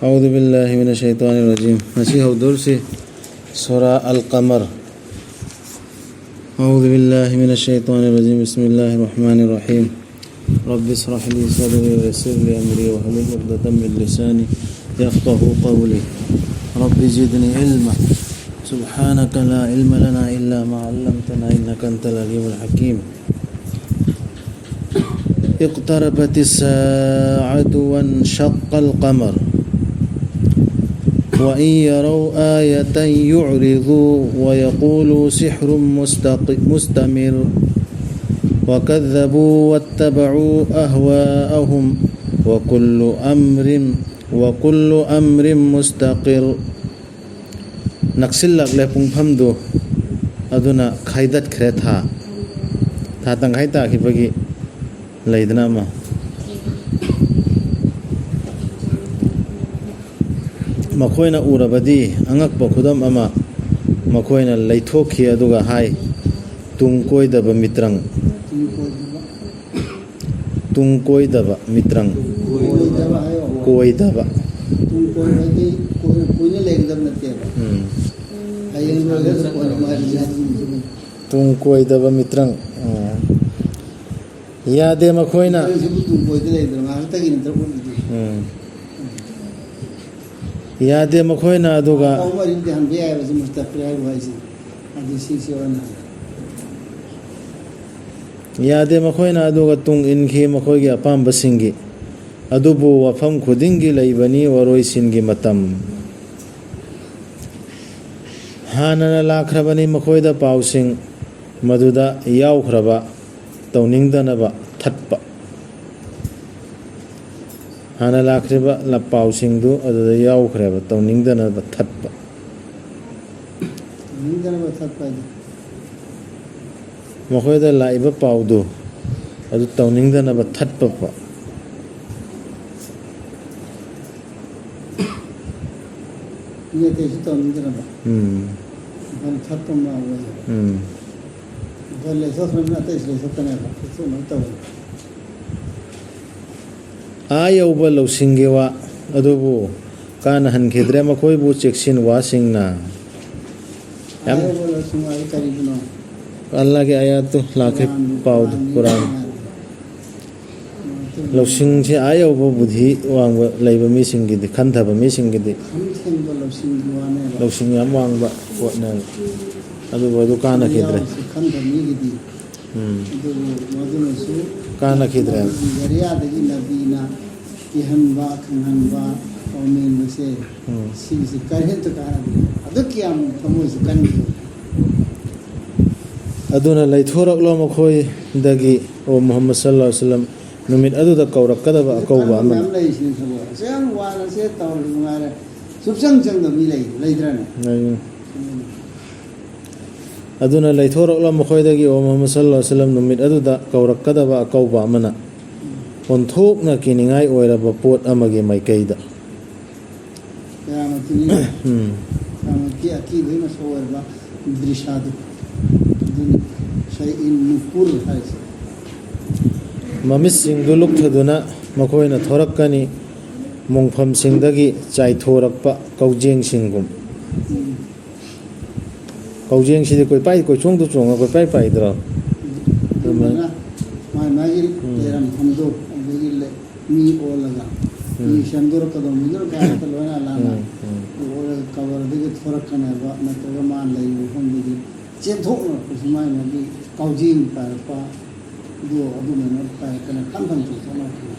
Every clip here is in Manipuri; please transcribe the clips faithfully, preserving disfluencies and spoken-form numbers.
أعوذ بالله من الشيطان الرجيم. Ngasi hawdursi Surah Al-Qamar. أعوذ بالله من الشيطان الرجيم. بسم الله الرحمن الرحيم. رب اشرح لي صدري ويسر لي أمري واحلل عقدة من لساني يفقهوا قولي. رب زدني علما. سبحانك لا علم لنا إلا ما علمتنا إنك أنت العليم الحكيم. اقتربت الساعة وانشق القمر. وإن يروا آية يعرضوا ويقولوا سحر مستق-، مستمر. وكذبوا واتبعوا أهواءهم وكل أمر، وكل أمر مستقر. ꯅꯛꯁꯤꯜꯂꯛꯂꯦ ꯄꯨꯡꯐꯝꯗꯨ, ꯑꯗꯨꯅ ꯈꯥꯏꯗꯠꯈ꯭ꯔꯦ ꯊꯥ꯫ ꯊꯥ ꯇꯪꯈꯥꯏ ꯇꯥꯈꯤꯕꯒꯤ ꯂꯩꯗꯅ ꯑꯃ꯫ ꯃꯈꯣꯏꯅ ꯎꯔꯕꯗꯤ ꯑꯉꯛꯄ ꯈꯨꯗꯝ ꯑꯃ꯫ ꯃꯈꯣꯏꯅ ꯂꯩꯊꯣꯛꯈꯤ ꯑꯗꯨꯒ ꯍꯥꯏ, "ꯇꯨꯡ ꯀꯣꯏꯗꯕ ꯃꯤꯇ꯭ꯔꯪ"꯫ ꯇꯨꯡ ꯀꯣꯏꯗꯕ ꯃꯤꯇ꯭ꯔꯪ꯫ ꯀꯣꯏꯗꯕ ꯍꯥꯏꯌꯣ꯫ ꯀꯣꯏꯗꯕ꯫ ꯇꯨꯡ ꯀꯣꯏꯕ ꯍꯥꯏꯗꯤ ꯀꯣꯏ-, ꯀꯨꯏꯅ ꯂꯩꯒꯗꯕ ꯅꯠꯇꯦꯕ꯫ ꯎꯝ꯫ ꯍꯌꯦꯡ ꯂꯣꯏꯔꯒ ꯀꯣꯟꯅ ꯃꯥ ꯔꯤꯖꯜ ꯌꯦꯡꯁꯤꯅꯦ꯫ ꯇꯨꯡ ꯀꯣꯏꯗꯕ ꯃꯤꯇ꯭ꯔꯪ꯫ ꯎꯝ꯫ ꯌꯥꯗꯦ ꯃꯈꯣꯏꯅ꯫ ꯃꯤꯇ꯭ꯔꯪꯁꯤꯕꯨ ꯇꯨꯡ ꯀꯣꯏꯗ ꯂꯩꯗꯅ ꯉꯥꯏꯍꯥꯛꯇꯒꯤ ꯅꯠꯇ꯭ꯔ ꯎꯠꯂꯤꯗꯤ꯫ ꯎꯝ꯫ ꯌꯥꯗꯦ ꯃꯈꯣꯏꯅ ꯑꯗꯨꯒ꯫ ꯄꯥꯎ ꯑꯃ ꯑꯔꯤꯕꯗꯤ ꯍꯟꯕ ꯌꯥꯏꯑꯕ ꯁꯤ ꯃꯨꯁꯇꯥꯐꯤꯔ ꯍꯥꯏꯕ ꯋꯥꯍꯩꯁꯦ꯫ ꯑꯗꯨ ꯁꯤꯁꯦ ꯑꯣꯏꯅ ꯍꯪꯉꯦ꯫ ꯌꯥꯗꯦ ꯃꯈꯣꯏꯅ ꯑꯗꯨꯒ ꯇꯨꯡ ꯏꯟꯈꯤ ꯃꯈꯣꯏꯒꯤ ꯑꯄꯥꯝꯕꯁꯤꯡꯒꯤ꯫ ꯑꯗꯨꯕꯨ ꯋꯥꯐꯝ ꯈꯨꯗꯤꯡꯒꯤ ꯂꯩꯕꯅꯤ ꯋꯥꯔꯣꯏꯁꯤꯟꯒꯤ ꯃꯇꯝ꯫ ꯍꯥꯟꯅꯅ ꯂꯥꯛꯈ꯭ꯔꯕꯅꯤ ꯃꯈꯣꯏꯗ ꯄꯥꯎꯁꯤꯡ, ꯃꯗꯨꯗ ꯌꯥꯎꯈ꯭ꯔꯕ ꯇꯧꯅꯤꯡꯗꯅꯕ ꯊꯠꯄ꯫ ꯍꯥꯟꯅ ꯂꯥꯛꯈ꯭ꯔꯤꯕ ꯂ-, ꯄꯥꯎꯁꯤꯡꯗꯨ ꯑꯗꯨꯗ ꯌꯥꯎꯈ꯭ꯔꯦꯕ, ꯇꯧꯅꯤꯡꯗꯅꯕ ꯊꯠꯄ꯫ ꯇꯧꯅꯤꯡꯗꯅꯕ ꯊꯠꯄ ꯍꯥꯏꯗꯤ? ꯃꯈꯣꯏꯗ ꯂꯥꯛꯏꯕ ꯄꯥꯎꯗꯨ ꯑꯗꯨ ꯇꯧꯅꯤꯡꯗꯅꯕ ꯊꯠꯄ ꯄ-꯫ ꯃꯤ ꯑꯇꯩꯁꯨ ꯇꯧꯅꯤꯡꯗꯅꯕ꯫ ꯎꯝ꯫ ꯃꯐꯝ ꯊꯠꯄ ꯑꯃ ꯑꯣꯏꯌꯦꯕ꯫ ꯎꯝ꯫ ꯃꯈꯣꯏ ꯂꯩꯊꯣꯛꯈ꯭ꯔꯕꯅꯤꯅ ꯑꯇꯩꯁꯨ ꯂꯩꯊꯣꯛꯀꯅꯦꯕ꯫ ꯂꯩꯊꯣꯛꯅꯕ ꯇꯧꯋꯦꯕ꯫ ꯑꯥ ꯌꯧꯕ ꯂꯧꯁꯤꯡꯒꯤ ꯋꯥ, ꯑꯗꯨꯕꯨ ꯀꯥꯟꯅꯍꯟꯈꯤꯗ꯭ꯔꯦ ꯃꯈꯣꯏꯕꯨ ꯆꯦꯛꯁꯤꯟ ꯋꯥꯁꯤꯡꯅ꯫ ꯌꯥꯝ ꯑꯜꯂꯥꯍꯒꯤ ꯑꯥꯌꯥꯠꯇꯨ ꯂꯥꯛꯈꯤ꯫ ꯄꯥꯎꯗꯨ ꯀꯨꯔꯥꯟ꯫ ꯂꯧꯁꯤꯡꯁꯦ ꯑꯥ ꯌꯧꯕ ꯕꯨꯙꯤ ꯋꯥꯡꯕ ꯂꯩꯕ ꯃꯤꯁꯤꯡꯒꯤꯗꯤ, ꯈꯟꯊꯕ ꯃꯤꯁꯤꯡꯒꯤꯗꯤ ꯂꯧꯁꯤꯡ ꯌꯥꯝ ꯋꯥꯡꯕ ꯄꯣꯠꯅꯦꯕ꯫ ꯑꯗꯨꯕꯨ ꯑꯗꯨ ꯀꯥꯟꯅꯈꯤꯗ꯭ꯔꯦ꯫ ꯎꯝ꯫ ꯑꯗꯨꯕꯨ ꯃꯗꯨꯅꯁꯨ ꯀꯥꯟꯅꯈꯤꯗ꯭ꯔꯦ꯫ ꯖꯔꯤꯌꯥꯗꯒꯤ ꯅꯕꯤꯅ ꯀꯤꯍꯟꯕ, ꯈꯪꯍꯟꯕ, ꯄꯥꯎꯃꯦꯟꯕꯁꯦ, ꯎꯝ꯫ ꯁꯤꯒꯤꯁꯤ ꯀꯔꯤꯝꯇ ꯀꯥꯟꯅꯗꯦ꯫ ꯑꯗꯨꯛ ꯀꯌꯥꯝ ꯊꯃꯣꯏꯁꯤ ꯀꯟꯈꯤꯕ꯫ ꯑꯗꯨꯅ ꯂꯩꯊꯣꯔꯛꯂꯣ ꯃꯈꯣꯏꯗꯒꯤ, ꯑꯣ ꯃꯨꯍꯝꯃꯗ ꯁꯜꯂꯜꯂꯥꯍꯨ ꯑꯂꯩꯍꯤ ꯋꯥꯁꯜꯂꯝ, ꯅꯨꯃꯤꯠ ꯑꯗꯨꯗ ꯀꯧꯔꯛꯀꯗꯕ ꯑꯀꯧꯕ ꯑꯃꯅ꯫ ꯃꯌꯥꯝ ꯂꯩꯔꯤꯁꯤꯅꯤ ꯊꯕꯛ꯫ ꯑꯁꯨꯛ ꯌꯥꯝ ꯋꯥꯅ ꯁꯦ ꯇꯧꯔꯁꯨ ꯉꯥꯏꯔꯦ, ꯁꯨꯞꯆꯪ ꯆꯪꯗꯕ ꯃꯤ ꯂꯩ, ꯂꯩꯗ꯭ꯔꯅꯦ? ꯂꯩ꯫ ꯎꯝ꯫ ꯑꯗꯨꯅ ꯂꯩꯊꯣꯔꯛꯂꯣ ꯃꯈꯣꯏꯗꯒꯤ, ꯑꯣ ꯃꯨꯍꯝꯃꯗ ꯁꯜꯂꯜꯂꯥꯍꯨ ꯑꯂꯩꯍꯤ ꯋꯥꯁꯜꯂꯝ, ꯅꯨꯃꯤꯠ ꯑꯗꯨꯗ ꯀꯧꯔꯛꯀꯗꯕ ꯑꯀꯧꯕ ꯑꯃꯅ, ꯑꯣꯟꯊꯣꯛꯅ ꯀꯤꯅꯤꯡꯉꯥꯏ ꯑꯣꯏꯔꯕ ꯄꯣꯠ ꯑꯃꯒꯤ ꯃꯥꯏꯀꯩꯗ꯫ ꯀꯌꯥꯃꯠꯀꯤ ꯎꯝ꯫ ꯀꯌꯥꯃꯠꯀꯤ ꯑꯀꯤꯕꯒꯤ ꯃꯁꯛ ꯑꯣꯏꯔꯕ ꯗ꯭ꯔꯤꯁꯥꯗꯨ꯫ ꯑꯗꯨꯅꯤ ꯁꯩꯏꯟ ꯅꯨꯄꯨꯔ ꯍꯥꯏꯁꯦ꯫ ꯃꯃꯤꯠꯁꯤꯡꯗꯨ ꯂꯨꯞꯊꯗꯨꯅ ꯃꯈꯣꯏꯅ ꯊꯣꯔꯛꯀꯅꯤ, ꯃꯣꯡꯐꯝꯁꯤꯡꯗꯒꯤ ꯆꯥꯏꯊꯣꯔꯛꯄ ꯀꯧꯖꯦꯡꯁꯤꯡꯒꯨꯝ꯫ ꯎꯝ꯫ ꯀꯧꯖꯦꯡꯁꯤꯗꯤ ꯀꯣꯏꯄꯥꯏ, ꯀꯣꯏꯆꯣꯡꯗ ꯆꯣꯡꯉ ꯀꯣꯏꯄꯥꯏ ꯄꯥꯏꯗ꯭ꯔꯣ? ꯑꯗꯨꯃꯥꯏꯅ ꯃꯥꯏ ꯃꯥꯒꯤ ꯎꯝ꯫ ꯂꯩꯔꯝꯐꯝꯗꯣ ꯑꯗꯒꯤ ꯂꯩ-, ꯃꯤ ꯑꯣꯜꯂꯒ ꯎꯝ꯫ ꯃꯤ ꯁꯦꯝꯗꯣꯔꯛꯀꯗꯧꯕ, ꯃꯤꯗꯣ ꯀꯥꯏꯔꯛꯇ ꯂꯣꯏꯅ ꯑꯂꯥꯟꯅ ꯎꯝ, ꯎꯝ꯫ ꯑꯣꯜꯂꯒ ꯀꯕꯔꯗꯒꯤ ꯊꯣꯔꯛꯀꯅꯦꯕ, ꯅꯠꯇ꯭ꯔꯒ ꯃꯥ ꯂꯩꯕ ꯃꯐꯝꯗꯒꯤ ꯆꯦꯟꯊꯣꯛꯅꯔꯛꯄꯁꯨ ꯃꯥꯏ ꯃꯥꯒꯤ ꯀꯧꯖꯦꯡ ꯄꯥꯏꯔꯛꯄ, ꯑꯗꯨ ꯑꯗꯨꯃꯥꯏꯅ ꯄꯥꯏꯔꯛꯀꯅꯤ, ꯈꯟ ꯈꯟ ꯆꯦꯟꯊꯣꯛꯅꯔꯛꯀꯅꯤ꯫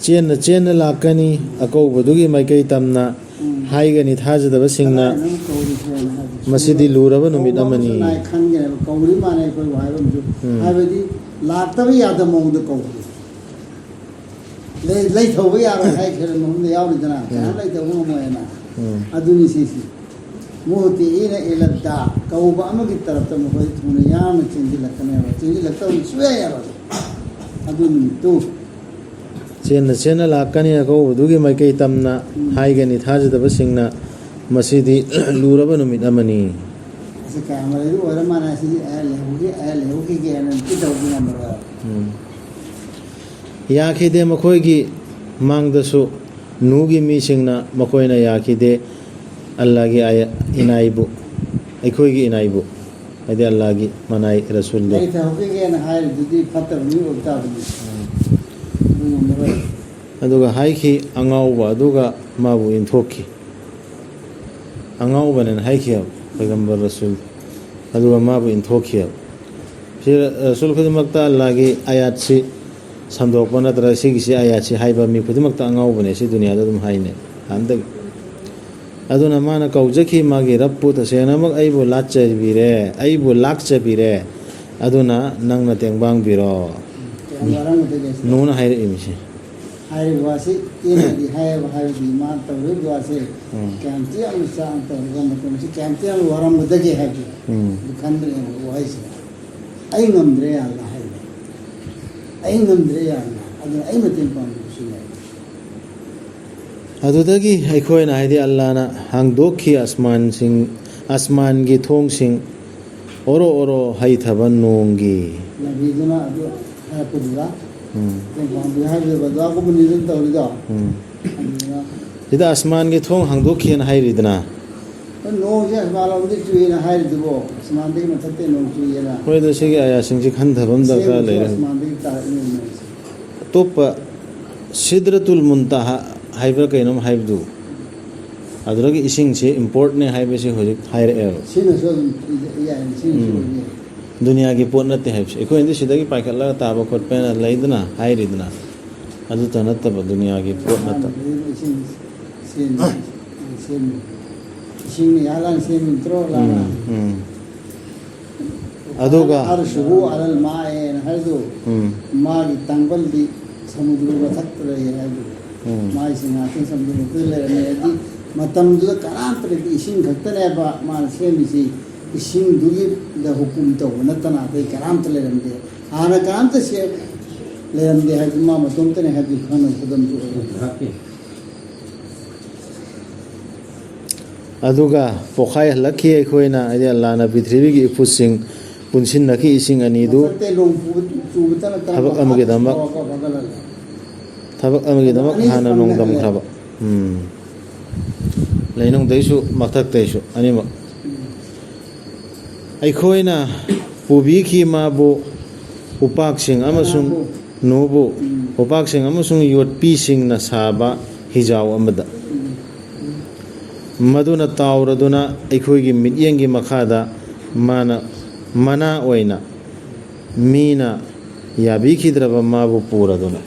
ꯆꯦꯟꯅ ꯆꯦꯟꯅ ꯂꯥꯛꯀꯅꯤ, ꯑꯀꯧꯕꯗꯨꯒꯤ ꯃꯥꯏꯀꯩ ꯇꯝꯅ ꯎꯝ꯫ ꯍꯥꯏꯒꯅꯤ ꯊꯥꯖꯗꯕꯁꯤꯡꯅ, ꯀꯅꯥꯅꯣ ꯀꯧꯔꯤꯁꯦꯅ ꯍꯥꯏꯕ꯫ ꯃꯁꯤꯗꯤ ꯂꯨꯔꯕ ꯅꯨꯃꯤꯠ ꯀꯧꯕ ꯑꯃꯅꯤ꯫ ꯑꯃꯁꯨ ꯅꯥꯏ ꯈꯟꯒꯅꯦꯕ, ꯀꯧꯔꯤ ꯃꯥꯟꯅꯩ ꯑꯩꯈꯣꯏꯕꯨ ꯍꯥꯏꯕ ꯑꯃꯁꯨ꯫ ꯎꯝ꯫ ꯍꯥꯏꯕꯗꯤ ꯂꯥꯛꯇꯕ ꯌꯥꯗꯕ ꯃꯑꯣꯡꯗ ꯀꯧꯕꯗꯣ꯫ ꯂꯩ-, ꯂꯩꯊꯧꯕ ꯌꯥꯔꯣꯏ ꯍꯥꯏꯈꯤꯕ ꯃꯐꯝꯗ ꯌꯥꯎꯔꯤꯗꯅ, ꯎꯝ꯫ ꯀꯅꯥꯝ ꯂꯩꯊꯧꯕ ꯉꯝꯃꯣꯏꯅ꯫ ꯎꯝ꯫ ꯑꯗꯨꯅꯤ ꯁꯤꯁꯤ꯫ ꯃꯨꯍꯇꯤꯏꯅ ꯏꯂꯗꯥ ꯀꯧꯕ ꯑꯃꯒꯤ ꯇꯔꯞꯇ ꯃꯈꯣꯏ ꯊꯨꯅ ꯌꯥꯡꯅ ꯆꯦꯟꯁꯤꯜꯂꯛꯀꯅꯦꯕ꯫ ꯆꯦꯟꯁꯤꯜꯂꯛꯇꯕꯗꯤ ꯁꯨꯡꯌꯥ ꯌꯥꯔꯣꯏ꯫ ꯑꯗꯨ ꯅꯨꯃꯤꯠꯇꯨ꯫ ꯆꯦꯟꯅ ꯆꯦꯟꯅ ꯂꯥꯛꯀꯅꯤ, ꯑꯀꯧꯕꯗꯨꯒꯤ ꯃꯥꯏꯀꯩ ꯇꯝꯅ ꯎꯝ꯫ ꯍꯥꯏꯒꯅꯤ ꯊꯥꯖꯗꯕꯁꯤꯡꯅ, "ꯃꯁꯤꯗꯤ ꯂꯨꯔꯕ ꯅꯨꯃꯤꯠ ꯑꯃꯅꯤ"꯫ ꯑꯁꯤ ꯀꯌꯥꯝ ꯂꯩꯔꯨ ꯑꯣꯏꯔ ꯃꯥꯜꯂꯦ, ꯑꯁꯤꯗꯤ ꯑꯩ ꯂꯩꯍꯧꯈꯤ, ꯑꯩ ꯂꯩꯍꯧꯈꯤꯒꯦꯅ ꯇꯧꯕ ꯉꯝꯃꯔꯣꯏ꯫ ꯎꯝ꯫ ꯌꯥꯈꯤꯗꯦ ꯃꯈꯣꯏꯒꯤ ꯃꯥꯡꯗꯁꯨ ꯅꯨꯍꯒꯤ ꯃꯤꯁꯤꯡꯅ ꯃꯈꯣꯏꯅ ꯌꯥꯈꯤꯗꯦ ꯑꯜꯂꯥꯍꯒꯤ ꯑꯥꯌ-, ꯏꯅꯥꯏꯕꯨ, ꯑꯩꯈꯣꯏꯒꯤ ꯏꯅꯥꯏꯕꯨ, ꯍꯥꯏꯗꯤ ꯑꯜꯂꯥꯍꯒꯤ ꯃꯅꯥꯏ ꯔꯁꯨꯜꯗꯣ꯫ ꯑꯩ ꯊꯍꯧꯈꯤꯒꯦꯅ ꯍꯥꯏꯔꯤꯗꯨꯗꯤ ꯐꯠꯇꯕ ꯃꯤ ꯑꯣꯏꯕ ꯇꯥꯕꯅꯤ꯫ ꯑꯗꯨ ꯉꯝꯃꯔꯣꯏ꯫ ꯑꯗꯨꯒ ꯍꯥꯏꯈꯤ, ꯑꯉꯥꯎꯕ ꯑꯗꯨꯒ ꯃꯥꯕꯨ ꯏꯟꯊꯣꯛꯈꯤ꯫ ꯑꯉꯥꯎꯕꯅꯦꯅ ꯍꯥꯏꯈꯤꯑꯕ ꯄꯩꯒꯝꯕꯔ ꯔꯁꯨꯜ, ꯑꯗꯨꯒ ꯃꯥꯕꯨ ꯏꯟꯊꯣꯛꯈꯤꯑꯕ꯫ ꯁꯤ ꯔꯁꯨꯜ ꯈꯨꯗꯤꯡꯃꯛꯇ ꯑꯜꯂꯥꯍꯒꯤ ꯑꯥꯌꯥꯠꯁꯤ ꯁꯟꯗꯣꯛꯄ ꯅꯠꯇ꯭ꯔꯒ ꯁꯤꯒꯤꯁꯤ ꯑꯥꯌꯥꯠꯁꯤ ꯍꯥꯏꯕ ꯃꯤ ꯈꯨꯗꯤꯡꯃꯛꯇ ꯑꯉꯥꯎꯕꯅꯦ, ꯁꯤ ꯗꯨꯅꯤꯌꯥꯗ ꯑꯗꯨꯝ ꯍꯥꯏꯅꯩ ꯍꯥꯟꯅꯗꯒꯤ꯫ ꯑꯗꯨꯅ ꯃꯥꯅ ꯀꯧꯖꯈꯤ ꯃꯥꯒꯤ ꯔꯞꯄꯨ, "ꯇꯁꯦꯡꯅꯃꯛ ꯑꯩꯕꯨ ꯂꯥꯠꯆꯕꯤꯔꯦ, ꯑꯩꯕꯨ ꯂꯥꯛꯆꯕꯤꯔꯦ, ꯑꯗꯨꯅ ꯅꯪꯅ ꯇꯦꯡꯕꯥꯡꯕꯤꯔꯣ"꯫ ꯀꯌꯥꯝ ꯋꯥꯔꯝꯒꯗꯒꯦ ꯁꯤꯗ? ꯅꯨꯍꯅ ꯍꯥꯏꯔꯛꯏ ꯃꯤꯁꯦ꯫ ꯍꯥꯏꯔꯤꯕ ꯋꯥꯁꯤ ꯇꯦꯟꯅꯗꯤ ꯍꯥꯏꯌꯦꯕ, ꯍꯥꯏꯕꯗꯤ ꯃꯥꯅ ꯇꯧꯔꯤꯕ ꯋꯥꯁꯦ ꯎꯝ꯫ ꯀꯌꯥꯝ ꯊꯤ ꯌꯥꯝꯅ ꯆꯥꯡ ꯇꯧꯔꯒ ꯃꯇꯝꯁꯤ ꯀꯌꯥꯝ ꯊꯤ ꯌꯥꯝꯅ ꯋꯥꯔꯝꯒꯗꯒꯦ ꯍꯥꯏꯕꯗꯣ ꯎꯝ꯫ ꯑꯗꯨ ꯈꯟꯕꯅꯦꯕ ꯋꯥꯍꯩꯁꯤꯗ꯫ "ꯑꯩ ꯉꯝꯗ꯭ꯔꯦ ꯌꯥ ꯑꯜꯂꯥ" ꯍꯥꯏꯕ꯫ "ꯑꯩ ꯉꯝꯗ꯭ꯔꯦ ꯌꯥ ꯑꯜꯂꯥ, ꯑꯗꯨꯅ ꯑꯩ ꯃꯇꯦꯡ ꯄꯥꯡꯕꯤꯕꯁꯨ ꯌꯥꯏ"꯫ ꯑꯗꯨꯗꯒꯤ ꯑꯩꯈꯣꯏꯅ, ꯍꯥꯏꯗꯤ ꯑꯜꯂꯥꯅ ꯍꯥꯡꯗꯣꯛꯈꯤ ꯑꯁꯃꯥꯟꯁꯤꯡ, ꯑꯁꯃꯥꯟꯒꯤ ꯊꯣꯡꯁꯤꯡ, ꯑꯣꯔꯣ ꯑꯣꯔꯣ ꯍꯩꯊꯕ ꯅꯣꯡꯒꯤ꯫ ꯅꯕꯤꯗꯨꯅ ꯑꯗꯨ ꯍꯥꯏꯔꯛꯄꯗꯨꯗ ꯎꯝ꯫ ꯃꯇꯦꯡ ꯄꯥꯡꯕꯤꯌꯨ ꯍꯥꯏꯕꯗꯨꯗ ꯑꯗꯨꯒꯨꯝꯕꯅꯤ ꯑꯗꯨꯝ ꯇꯧꯔꯤꯗꯣ꯫ ꯎꯝ꯫ ꯑꯗꯨꯗꯨꯅ ꯁꯤꯗ ꯑꯁꯃꯥꯟꯒꯤ ꯊꯣꯡ ꯍꯥꯡꯗꯣꯛꯈꯤꯑꯅ ꯍꯥꯏꯔꯤꯗꯅ꯫ ꯅꯣꯡꯁꯦ ꯑꯁꯃꯥꯟꯂꯣꯝꯗꯒꯤ ꯆꯨꯏꯅ ꯍꯥꯏꯔꯤꯗꯨꯕꯣ, ꯑꯁꯃꯥꯟꯗꯒꯤ ꯃꯊꯛꯇ ꯅꯣꯡ ꯆꯨꯏꯌꯦꯅ꯫ ꯍꯣꯏ, ꯑꯗꯣ ꯁꯤꯒꯤ ꯑꯥꯌꯥꯁꯤꯡꯁꯤ ꯈꯟꯊꯕ ꯑꯃ ꯗꯔꯀꯥꯔ ꯑꯁꯦꯡꯕꯁꯨ ꯂꯩꯔꯦ꯫ ꯑꯁꯃꯥꯟꯗꯒꯤ ꯇꯥꯔꯛꯏꯅꯦ ꯅꯣꯡꯁꯦ꯫ ꯑꯇꯣꯞꯄ ꯁꯤꯗ꯭ꯔꯇꯨꯜ ꯃꯨꯟꯇꯥꯍꯥ ꯍꯥꯏꯕ꯭ꯔꯥ ꯀꯩꯅꯣꯝ ꯍꯥꯏꯕꯗꯨ, ꯑꯗꯨꯗꯒꯤ ꯏꯁꯤꯡꯁꯤ ꯏꯝꯄꯣꯔꯠꯅꯦ ꯍꯥꯏꯕꯁꯤ ꯍꯧꯖꯤꯛ ꯍꯥꯏꯔꯛꯑꯦꯕ꯫ ꯁꯤꯅꯁꯨ ꯑꯗꯨꯝ ꯌꯥꯏ, ꯁꯤꯅꯁꯨ ꯎꯝ꯫ ꯑꯣꯏꯕ ꯌꯥꯏ꯫ ꯗꯨꯅꯤꯌꯥꯒꯤ ꯄꯣꯠ ꯅꯠꯇꯦ ꯍꯥꯏꯕꯁꯦ꯫ ꯑꯩꯈꯣꯏꯅꯗꯤ ꯁꯤꯗꯒꯤ ꯄꯥꯏꯈꯠꯂꯒ ꯇꯥꯕ ꯈꯣꯠꯄꯅ ꯂꯩꯗꯅ ꯍꯥꯏꯔꯤꯗꯅ, ꯑꯗꯨꯇ ꯅꯠꯇꯕ, ꯗꯨꯅꯤꯌꯥꯒꯤ ꯄꯣꯠ ꯅꯠꯇꯕ꯫ ꯏꯁꯤꯡ ꯁꯦꯝꯃꯤ, ꯁꯦꯝꯃꯤ꯫ ꯏꯁꯤꯡꯅ ꯌꯥꯜꯂꯒ ꯁꯦꯝꯃꯤ ꯅꯠꯇ꯭ꯔꯣ? ꯎꯝ, ꯎꯝ꯫ ꯑꯗꯨꯒ ꯑꯔꯁꯨꯍꯨ ꯑꯂꯜ ꯃꯥꯏꯅ ꯍꯥꯏꯗꯣ, ꯎꯝ꯫ ꯃꯥꯒꯤ ꯇꯥꯡꯕꯜꯗꯤ ꯁꯃꯨꯗ꯭ꯔ ꯃꯊꯛꯇ ꯂꯩ ꯍꯥꯏꯗꯣ꯫ ꯎꯝ꯫ ꯃꯥꯏꯁꯤ ꯉꯥꯛꯇꯪ ꯁꯃꯨꯗ꯭ꯔ ꯃꯊꯛꯇ ꯂꯩꯔꯝꯃꯦ꯫ ꯍꯥꯏꯗꯤ ꯃꯇꯝꯗꯨꯗ ꯀꯅꯥꯝꯇ ꯂꯩꯇꯦ, ꯏꯁꯤꯡ ꯈꯛꯇꯅꯦꯕ ꯃꯥꯅ ꯁꯦꯝꯃꯤꯁꯤ꯫ ꯏꯁꯤꯡꯗꯨꯒꯤꯗ ꯍꯨꯀꯨꯝ ꯇꯧꯕ ꯅꯠꯇꯅ ꯑꯇꯩ ꯀꯅꯥꯝꯇ ꯂꯩꯔꯝꯗꯦ꯫ ꯍꯥꯟꯅ ꯀꯅꯥꯝꯇ ꯁꯦ-, ꯂꯩꯔꯝꯗꯦ ꯍꯥꯏꯕꯗꯤ ꯃꯥ ꯃꯇꯣꯝꯇꯅꯦ ꯍꯥꯏꯕꯗꯤ ꯈꯪꯅꯕ ꯈꯨꯗꯝꯁꯨ ꯑꯣꯏꯔꯝꯗꯦ꯫ ꯑꯗꯨꯒ ꯄꯣꯛꯈꯥꯏꯍꯜꯂꯛꯈꯤ ꯑꯩꯈꯣꯏꯅ, ꯍꯥꯏꯗꯤ ꯑꯜꯂꯥꯅ ꯄ꯭ꯔꯤꯊꯤꯕꯤꯒꯤ ꯏꯐꯨꯠꯁꯤꯡ ꯄꯨꯟꯁꯤꯟꯅꯈꯤ ꯏꯁꯤꯡ ꯑꯅꯤꯗꯨ ꯃꯊꯛꯇꯩ ꯅꯣꯡ ꯆꯨꯕ-, ꯆꯨꯕꯗꯅ ꯀꯔꯝꯕ ꯊꯕꯛ ꯑꯃꯒꯤꯗꯃꯛ꯫ ꯍꯥꯞꯄ ꯍꯥꯞꯄꯒ ꯂꯩ? ꯊꯕꯛ ꯑꯃꯒꯤꯗꯃꯛ ꯑꯅꯤꯁꯨ ꯍꯥꯟꯅ ꯐꯪꯅ ꯅꯣꯡꯗꯝꯈ꯭ꯔꯕ꯫ ꯎꯝ꯫ ꯂꯩꯅꯨꯡꯗꯩꯁꯨ ꯃꯊꯛꯇꯩꯁꯨ ꯑꯅꯤꯃꯛ꯫ ꯑꯩꯈꯣꯏꯅ ꯄꯨꯕꯤꯈꯤ ꯃꯥꯕꯨ ꯎꯄꯥꯛꯁꯤꯡ ꯑꯃꯁꯨꯡ ꯃꯥꯕꯨ꯫ ꯅꯨꯕꯨ ꯎꯝ꯫ ꯎꯄꯥꯛꯁꯤꯡ ꯑꯃꯁꯨꯡ ꯌꯣꯠꯄꯤꯁꯤꯡꯅ ꯁꯥꯕ ꯍꯤꯖꯥꯎ ꯑꯃꯗ꯫ ꯎꯝ꯫ ꯃꯗꯨꯅ ꯇꯥꯎꯔꯗꯨꯅ ꯑꯩꯈꯣꯏꯒꯤ ꯃꯤꯠꯌꯦꯡꯒꯤ ꯃꯈꯥꯗ ꯃꯥꯅ ꯃꯅꯥ ꯑꯣꯏꯅ ꯃꯤꯅ ꯌꯥꯕꯤꯈꯤꯗ꯭ꯔꯕ ꯃꯥꯕꯨ ꯄꯨꯔꯗꯨꯅ꯫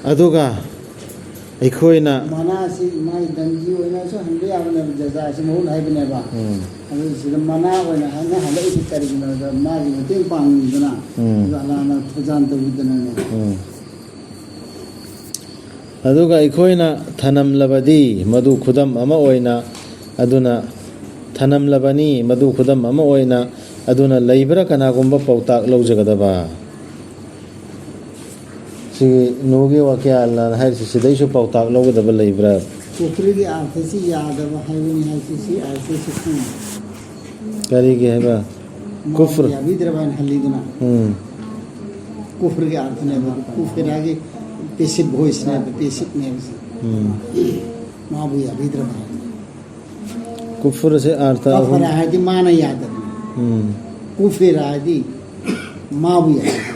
ꯑꯗꯨꯒ ꯑꯩꯈꯣꯏꯅ ꯃꯅꯥꯁꯤ ꯃꯥꯒꯤ ꯗꯟꯗꯤ ꯑꯣꯏꯅꯁꯨ ꯍꯟꯕ ꯌꯥꯕꯅꯦꯕ, ꯖꯖꯥꯁꯤ ꯃꯍꯨꯠ ꯍꯥꯏꯕꯅꯦꯕ꯫ ꯎꯝ꯫ ꯑꯗꯨ ꯁꯤꯗ ꯃꯅꯥ ꯑꯣꯏꯅ ꯍꯟꯅ ꯍꯜꯂꯛꯏꯁꯤ ꯀꯔꯤꯒꯤꯅꯣꯗ ꯃꯥꯒꯤ ꯃꯇꯦꯡ ꯄꯥꯡꯅꯤꯡꯗꯅ ꯎꯝ꯫ ꯑꯗꯨ ꯑꯂꯥꯍꯅ ꯊꯧꯖꯥꯟ ꯇꯧꯕꯤꯗꯅꯅꯦ꯫ ꯎꯝ꯫ ꯑꯗꯨꯒ ꯑꯩꯈꯣꯏꯅ ꯊꯅꯝꯂꯕꯗꯤ ꯃꯗꯨ ꯈꯨꯗꯝ ꯑꯃ ꯑꯣꯏꯅ ꯑꯗꯨꯅ ꯊꯅꯝꯂꯕꯅꯤ, ꯃꯗꯨ ꯈꯨꯗꯝ ꯑꯃ ꯑꯣꯏꯅ ꯑꯗꯨꯅ ꯂꯩꯕ꯭ꯔꯥ ꯀꯅꯥꯒꯨꯝꯕ ꯄꯥꯎꯇꯥꯛ ꯂꯧꯖꯒꯗꯕ? ꯁꯤ ꯅꯨꯍꯒꯤ ꯋꯥꯀꯌꯥ ꯑꯜꯂꯥꯅ ꯍꯥꯏꯔꯤꯁꯤ ꯁꯤꯗꯩꯁꯨ ꯄꯥꯎꯇꯥꯛ ꯂꯧꯒꯗꯕ ꯂꯩꯕ꯭ꯔꯥ? ꯀꯨꯐ꯭ꯔꯤꯒꯤ ꯑꯥꯔꯊꯁꯤ ꯌꯥꯗꯕ ꯍꯥꯏꯕꯅꯤ ꯍꯥꯏꯁꯤ ꯁꯤ ꯑꯥꯔꯊꯁꯤ ꯈꯪꯉꯤ꯫ ꯀꯔꯤꯒꯤ ꯍꯥꯏꯕ? ꯃꯥꯕꯨ ꯀꯨꯐ꯭ꯔ꯫ ꯌꯥꯕꯤꯗ꯭ꯔꯕ ꯍꯥꯏꯅ ꯍꯜꯂꯤꯗꯅ꯫ ꯎꯝ꯫ ꯀꯨꯐ꯭ꯔꯒꯤ ꯑꯥꯔꯊꯅꯦꯕ, ꯀꯨꯐꯦꯔꯥꯒꯤ ꯄꯦꯁꯤꯞ ꯚꯣꯏꯁꯅꯦꯕ, ꯄꯦꯁꯤꯞꯅꯦꯕ ꯁꯤ꯫ ꯎꯝ꯫ ꯃꯥꯕꯨ ꯌꯥꯕꯤꯗ꯭ꯔꯕ ꯍꯥꯏꯅ꯫ ꯀꯨꯐ꯭ꯔꯁꯦ ꯑꯥꯔꯊ ꯑꯍꯨꯝ꯫ ꯀꯐꯔꯥ ꯍꯥꯏꯗꯤ ꯃꯥꯅ ꯌꯥꯗꯕꯅꯤ꯫ ꯎꯝ꯫ ꯀꯨꯐꯦꯔꯥ ꯍꯥꯏꯗꯤ ꯃꯥꯕꯨ ꯌꯥꯗꯕ꯫